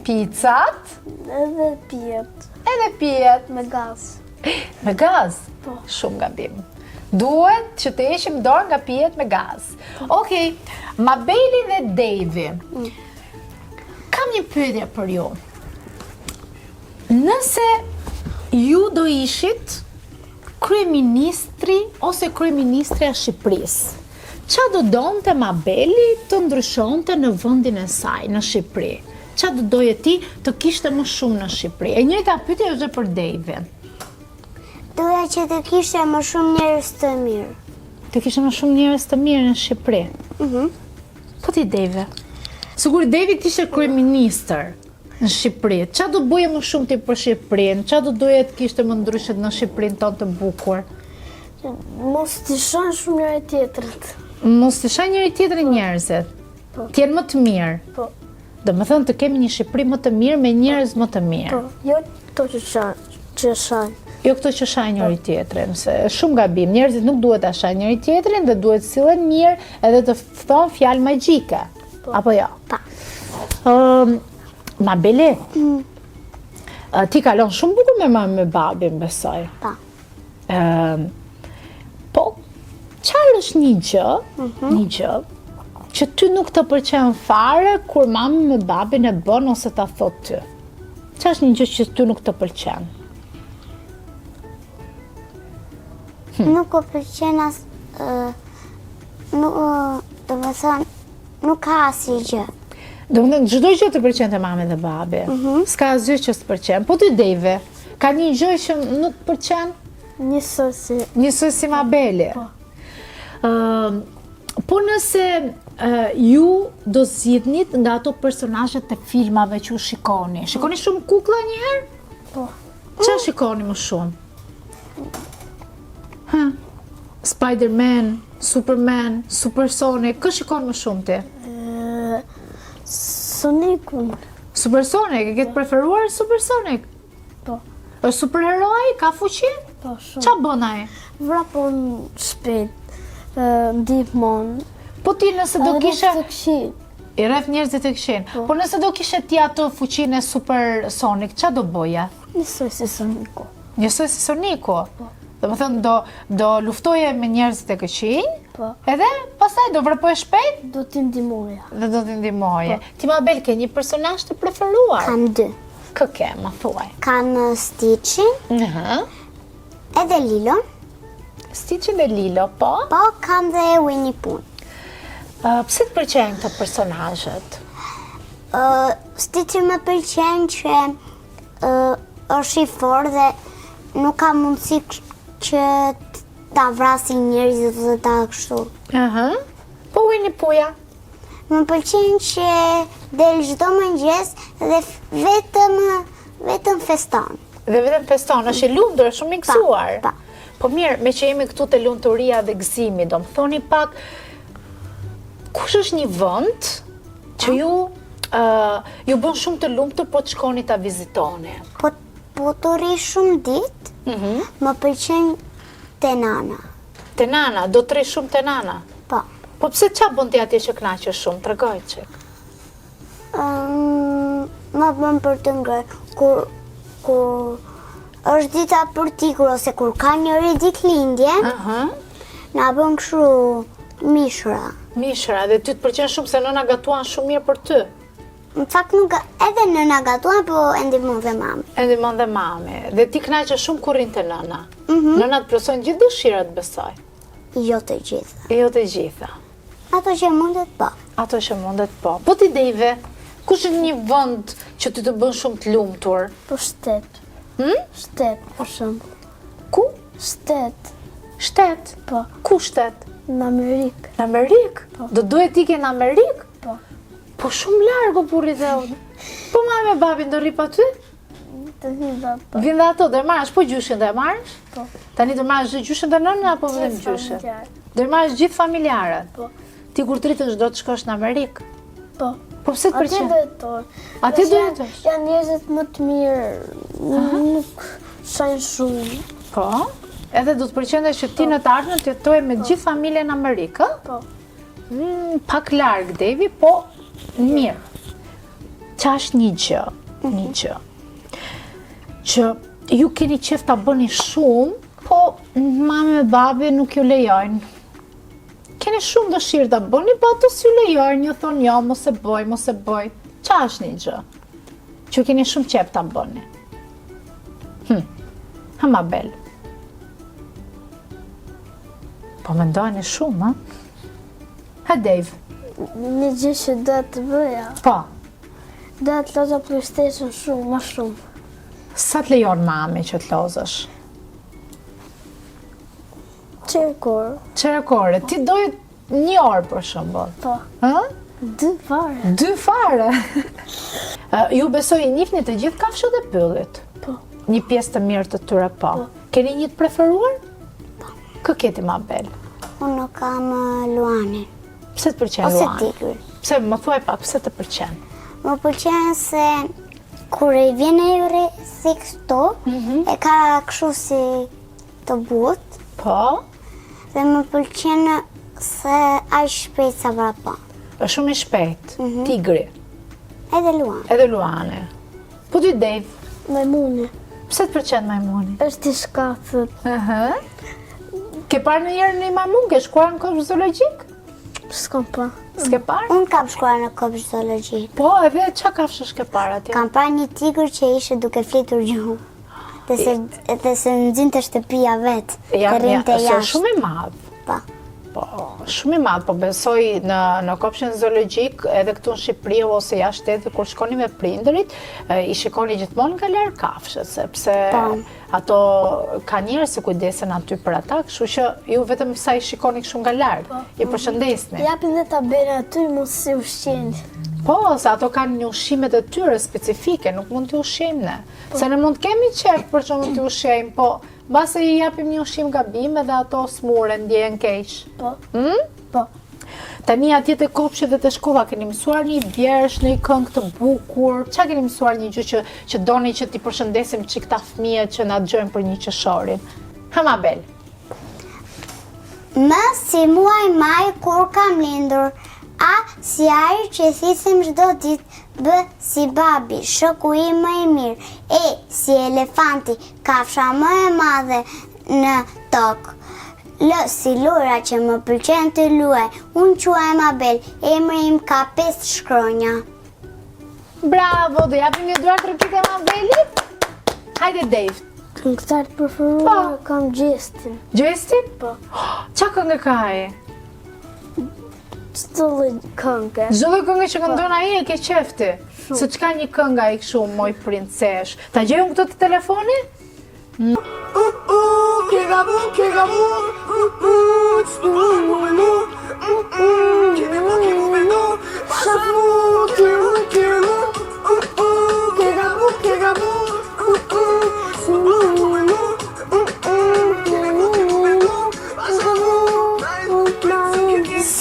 Pizzat? Edhe pijet. Edhe pijet. Me gaz. Me gaz? Po. Shumë gabim. Duhet që të heqim dorë nga pijet me gaz. Po. Okej, Mabeli dhe Devi. Mm. Kam një pyetje për ju. Nëse ju do ishit kryeministri ose kryeministrja e Shqipërisë, ça do donte Mabeli të ndryshonte në vendin e saj, në Shqipëri? Ça do doje ti të kishte më shumë në Shqipëri? E njëjta pyetje është dhe për Devin. Doja që të kishte më shumë njerëz të mirë. Të kishte më shumë njerëz të mirë në Shqipëri. Mhm. Po ti Devi. Sikur Devi të ishte kryeministër në Shqipëri, ça do bëje më shumë ti për Shqipërinë? Ça do doje të kishte më ndryshe në Shqipërinë tonë të bukur? Mos të shajnë shumë njëri tjetrin. Mos të shajnë njëri tjetrin njerëzit. Po. Të jenë më të mirë. Po. Domethënë të kemi një Shqipëri më të mirë me njerëz më të mirë. Po, jo këto që shajnë, që shajnë. Jo këto që shajnë njëri tjetrin, se është shumë gabim. Njerëzit nuk duhet ta shajnë njëri tjetrin dhe duhet të sillen mirë edhe të thonë fjalë magjike. Po. Apo jo? Po. Ëm, Mabeli. Mm. Ti kalon shumë bukur me mamin me babin, besoj. Po. Ëm, po, çfarë është një gjë, mhm. një gjë, që ty nuk të pëlqen fare kur mami me babin e bën ose ta thotë ty? Çfarë është një gjë që ty nuk të pëlqen? Hm. Nuk më pëlqen as... Nuk, domethënë, nuk ka asnjë gjë. Domethënë, çdo gjë të pëlqen te mami dhe babi. Mhm. S'ka asgjë që s'të pëlqen. Po ty Dejve, ka një gjë që nuk të pëlqen? Njësoj si... Njësoj si Mabeli. Po. Po nëse ju do zgjidhnit nga ato personazhet e filmave që ju shikoni. Shikoni shumë kukla njëherë? Po. Ça shikoni më shumë? Ha? Spider-Man, Superman, Super Sonic, kë shikon më shumë ti? Sonicun. Super Sonic, e ke të preferuar Super Sonic? Po. Është superheroi, ka fuqi? Po, shumë. Ça bën ai? Vrapon shpejt, ndihmon. Po ti nëse do kishe... Të këqij. I rreh njerëzit e këqij. Po. po nëse do kishe ti atë fuqinë e Super Sonic, ça do bëje? Njësoj si Sonicu. Njësoj si Sonicu? Po. Domethënë, do, do luftoje me njerëzit e këqij, po. edhe pastaj do vrapoje shpejt? Do t'i ndihmoja. Dhe do t'i ndihmoje. Po. Ti Mabel, ke një personazh të preferuar? Kam dy. Kë ke, ma thuaj? Kam uh, Stitchin, edhe Lilo. Stitchin dhe Lilo, po? Po, kam dhe Winnie Pooh. Uh, pse të pëlqejnë këto personazhet? Uh, Stitchi më pëlqen që uh, është i fortë dhe nuk ka mundësi që ta vrasin njerëzit dhe ta kështu. Aha. Po Winnie Pooh-ja? Më pëlqen që del çdo mëngjes dhe vetëm vetëm feston. Dhe vetëm feston, është i lumtur, është shumë i gëzuar. Po. Po mirë, meqë jemi këtu te lumturia dhe gëzimi, do më thoni pak. Kush është një vend që ju ju bën shumë të lumtur po të shkoni ta vizitoni? Po po të rri shumë ditë, mhm. më pëlqen te nana. Te nana, do të rri shumë te nana? Po. Po pse ça bën ti atje që kënaqesh shumë? Tregoj çik. Më bën për të ngrënë, kur, kur është dita për t'ikur, ose kur ka njëri ditëlindje, uh -huh. na bën kështu mishra. Mishra, dhe ty të pëlqen shumë se nëna gatuan shumë mirë për ty. Në fakt nuk, edhe nëna gatuan, po e ndihmon dhe mami. E ndihmon dhe mami. Dhe ti kënaqesh shumë kur rrin te nëna. Mm -hmm. Nëna të plotëson gjithë dëshirat, besoj. Jo të gjitha. Jo të gjitha. Ato që mundet, po. Ato që mundet, po. Po ti Dejve, kush është një vend që ty të bën shumë të lumtur? Po shtet. Hm? Shtet, për shembull. Ku? Shtet. Shtet? Po. Ku shtet? Në Amerikë. Në Amerikë? Po. Do doje të ikje në Amerikë? Po. Po shumë larg o burri i dheut. Po mami e babin do rri pa ty? Të vinë dhe ato. Vinë dhe ato, do e marrësh, po gjyshin do e marrësh? Po. Tani do marrësh dhe gjyshin dhe nënën apo vetëm gjyshin? Do e marrësh gjithë familjarët? Po. Ti kur të rritesh do të shkosh në Amerikë? Po. Po pse të pëlqen? Atje do jetoj. Atje do jetosh? Janë njerëzit më të mirë, nuk shajnë shumë. Po. Edhe do të pëlqente që ti po. në të ardhmen të jetoje me po. gjithë familjen në Amerikë, ë? Po. Mm, pak larg Devi, po mirë. Ça është një gjë, një mhm. gjë, që ju keni qef ta bëni shumë, po mami e babi nuk ju lejojnë. Keni shumë dëshirë ta bëni, po ato s'ju lejojnë, ju thonë jo, mos e bëj, mos e bëj. Ça është një gjë, që ju keni shumë qef ta bëni? Hm, ha Mabel. Po mendoni shumë, ha? Ha Dave. Një gjë që do të bëja. Po. Do të lozja PlayStation shumë, më shumë. Sa të lejon mami që të lozësh? Çerek ore. Çerek ore. Ti doje një orë për shembull. Po. Ë? Dy fare. Dy fare. Ju besoj i njihni të gjithë kafshët e pyllit. Po. Një pjesë të mirë të tyre po. po. Keni një të preferuar? Po. Kë ke ti Mabel? Unë kam uh, luanin. Pse të pëlqen luani? Ose tigrin. Pse më thuaj pak, pse të pëlqen? Më pëlqen se kur i vjen ai si kështu, mm -hmm. e ka kështu si të butë. Po. Dhe më pëlqen se aq shpejt sa vrapon. Është shumë i shpejt, mm -hmm. tigri. Edhe luani. Edhe luani. Po ti Dave? Majmuni. Pse të pëlqen majmuni? Është i shkathët. Ëhë. Ke parë ndonjëherë një majmun, ke shkuar në kopsht zoologjik? S'kam pa. S'ke parë? Unë kam shkuar në kopsht zoologjik. Po, edhe ça kafshësh ke parë atje? Kam parë një tigër që ishte duke fjetur gjumë. Dhe se, dhe s'e nxinte shtëpia vetë, ja, të rrinte ja, jashtë. Shumë i madh. Po. Po, shumë i madh, po besoj në në kopshtin zoologjik edhe këtu në Shqipëri ose jashtë shtetit kur shkoni me prindërit, i shikoni gjithmonë nga larg kafshët, sepse po. ato ka njerëz që kujdesen aty për ata, kështu që ju vetëm sa i shikoni kështu nga larg, po. i përshëndesni. Japin dhe tabela aty mos i ushqeni. Po, se ato kanë një ushqimet e tyre specifike, nuk mund t'i ushqejmë ne. Po. Se ne mund të kemi qejf për shembull t'i ushqejmë, po Mbase i japim një ushqim gabim edhe ato smuren, ndjehen keq. Po. Hmm? Po. Tani atje te kopshti dhe te shkolla keni mësuar një vjershë, një këngë të bukur. Ça keni mësuar një gjë që që doni që t'i përshëndesim çik këta fëmijët që na dëgjojnë për një qershorin. Ha Mabel. M si muaj maj kur kam lindur, A si ajër që thithim çdo ditë, B si babi, shoku im më i mirë, E si elefanti, Kafsha më e madhe në tokë. L si lojra që më pëlqen të luaj. Unë quhem Mabel, emri im ka 5 shkronja. Bravo, do japim një duartrokitje Mabelit? Hajde Dave. Këngëtar të preferuar po. kam Gjestin. Gjestin? Po. Ça këngë ka ai? Çdo lloj kënge. Çdo lloj kënge që këndon ai e ke qejf ti. Se ç'ka një këngë ai kështu moj princesh. Ta gjej unë këtë te telefoni?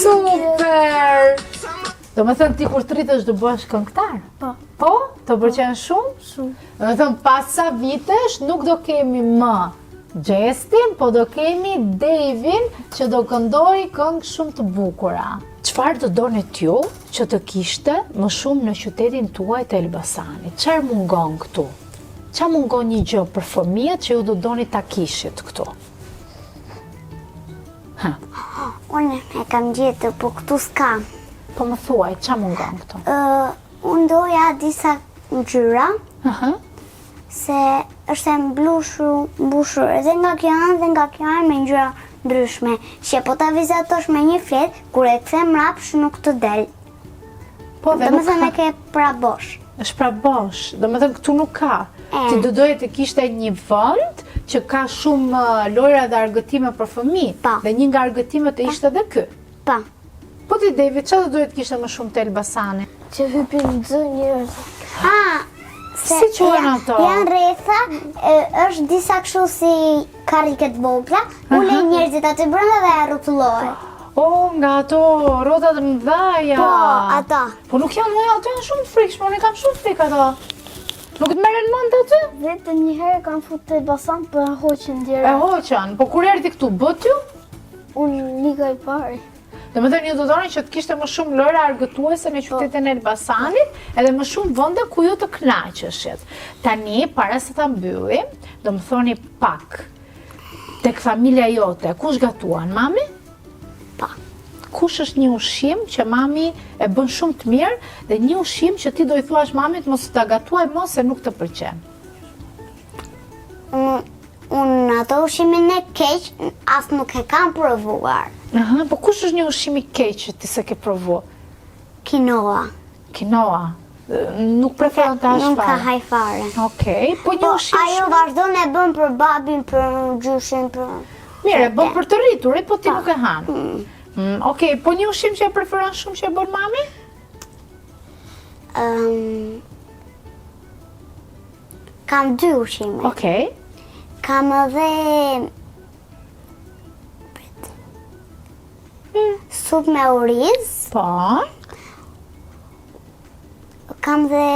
Super! Domethënë ti kur të rritesh do bëhesh këngëtar? Po. Po? Të pëlqen shumë? Shumë. Domethënë pas sa vitesh nuk do kemi më Gjestin, po do kemi Davin që do këndojë këngë shumë të bukura. Çfarë do donit ju që të kishte më shumë në qytetin tuaj të Elbasanit? Çfarë mungon këtu? Ça mungon një gjë për fëmijët që ju do donit ta kishit këtu? Ha. Unë e kam gjetur, po këtu s'ka. Po më thuaj, ça mungon këtu? Unë doja disa ngjyra, se është e mbushur, mbushur edhe nga kjo anë dhe nga kjo anë me ngjyra ndryshme, që po ta vizatosh me një fletë, kur e kthen mrapsht nuk të del. Po, dhe nuk Domethënë e ke pra bosh. Është pra bosh, domethënë këtu nuk ka. Ti do doje të kishte një vend që ka shumë lojra dhe argëtime për fëmijë. Po. Dhe një nga argëtimet e ishte edhe ky. Po. Po ti David, ça do doje të kishte më shumë te Elbasani? Që hypin çdo njerëz. Ha, se Si quhen ato? Janë rretha, është disa kështu si karrike të vogla, ulen njerëzit aty brenda dhe rrotullohet. O, nga ato rrotat e mëdhaja. Po, ato. Po nuk janë, moj, ato janë shumë të frikshme, unë i kam shumë frikë ato. Nuk të merren mendtë aty? Vetëm një herë kam fut te Elbasan, po e hoqën direkt. E hoqën, po kur erdhi këtu, bëtë ju? Unë lika i pari. Domethënë ju do doni që të kishte më shumë lojra argëtuese në qytetin e Elbasanit, edhe më shumë vende ku ju të kënaqeshit. Tani, para se ta mbyllim, do më thoni pak, tek familja jote, kush gatuan, mami? Po. Kush është një ushqim që mami e bën shumë të mirë dhe një ushqim që ti do i thuash mamit mos ta gatuaj më se nuk të pëlqen? Unë unë ato ushqimin e keq as nuk e kam provuar. Aha, po kush është një ushqim i keq që ti s'e ke provu? Kinoa. Kinoa. Nuk preferon ta hash Nuk e fare. haj fare. Okej, po një Po ushqim ajo vazhdon e bën për babin, për gjyshin, për... Mirë, e bën për të rriturit, po ti nuk e han. Mm, Okej, po një ushqim që e preferon shumë që e bën mami? Um, kam dy ushqime. Okej. Kam edhe... Prit. Supë me oriz. Po. Kam dhe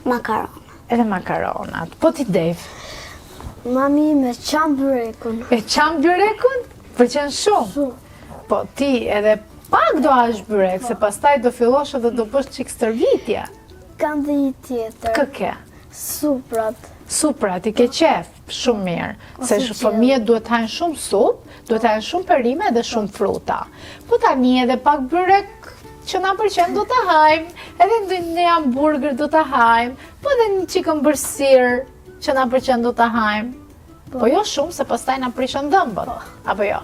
makarona. Edhe makaronat. Po ti Dave? Mami me qan byrekun. E qan byrekun? Pëlqen shumë? Shumë. Po ti edhe pak do hash byrek, se pastaj do fillosh edhe do bësh çik stërvitje. Kam dhe një tjetër. Kë ke? Suprat. Suprat, i ke qef, shumë mirë. Se fëmijët duhet të hajnë shumë supë, duhet të hajnë shumë perime dhe shumë fruta. Po tani edhe pak byrek që na pëlqen do ta hajmë, edhe ndonjë hamburger do ta hajmë, po edhe një çikë ëmbëlsirë që na pëlqen do ta hajmë. Po jo shumë, se pastaj na prishen dhëmbët, apo jo.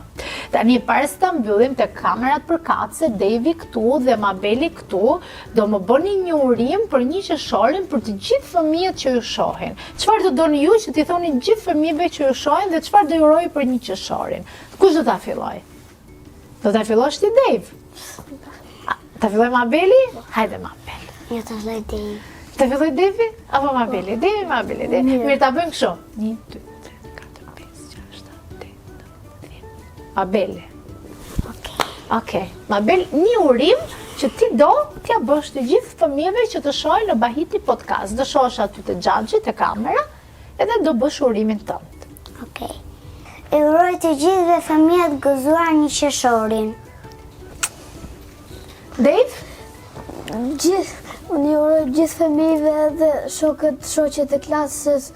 Tani, para se ta mbyllim te kamerat përkatëse, Devi këtu dhe Mabeli këtu, do më bëni një urim për një qershorin për të gjithë fëmijët që ju shohin. Çfarë do doni ju që t'i thoni gjithë fëmijëve që ju shohin dhe çfarë do ju uroni për një qershorin? Kush do ta fillojë? Do ta fillosh ti Dave? Ta filloj Mabeli? Hajde Mabel. Jo ta filloj Dave. Ta filloj Devi? Apo Mabeli? Devi, Mabeli, Devi. Mirë, ta bëjmë kështu. 1, 2, 3, 4, 5, 6, 7, 8, 9, 10. Mabeli. Okej. Okej. Mabel, një urim që ti do t'ja bësh të gjithë fëmijëve që të shohin në Bahiti Podcast. Do shohësh aty te xhaxhi, te kamera, edhe do bësh urimin tënd. Okej. I uroj të gjithëve fëmijët gëzuar një qershorin. Dave? Gjithë, unë i uroj gjithë fëmijëve dhe shokët, shoqet e klasës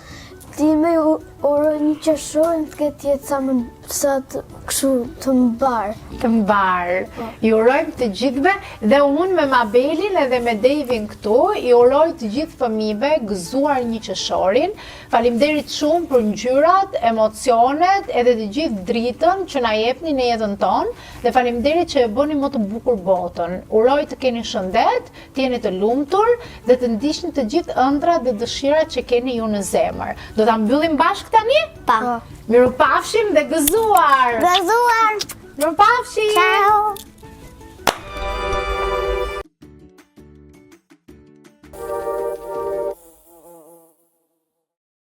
time, u uroj një qershorin të ketë jetë sa më sa të kështu të mbarë. Të mbarë. I urojmë të gjithëve dhe unë me Mabelin edhe me Davin këtu, i uroj të gjithë fëmijëve gëzuar një qershorin. Faleminderit shumë për ngjyrat, emocionet edhe të gjithë dritën që na jepni në jetën tonë dhe faleminderit që e bëni më të bukur botën. Uroj të keni shëndet, të jeni të lumtur dhe të ndiqni të gjithë ëndrrat dhe dëshirat që keni ju në zemër. Do ta mbyllim bashkë tani? Pa. Mirupafshim dhe gëzuar! Gëzuar! Mirupafshim! Ciao!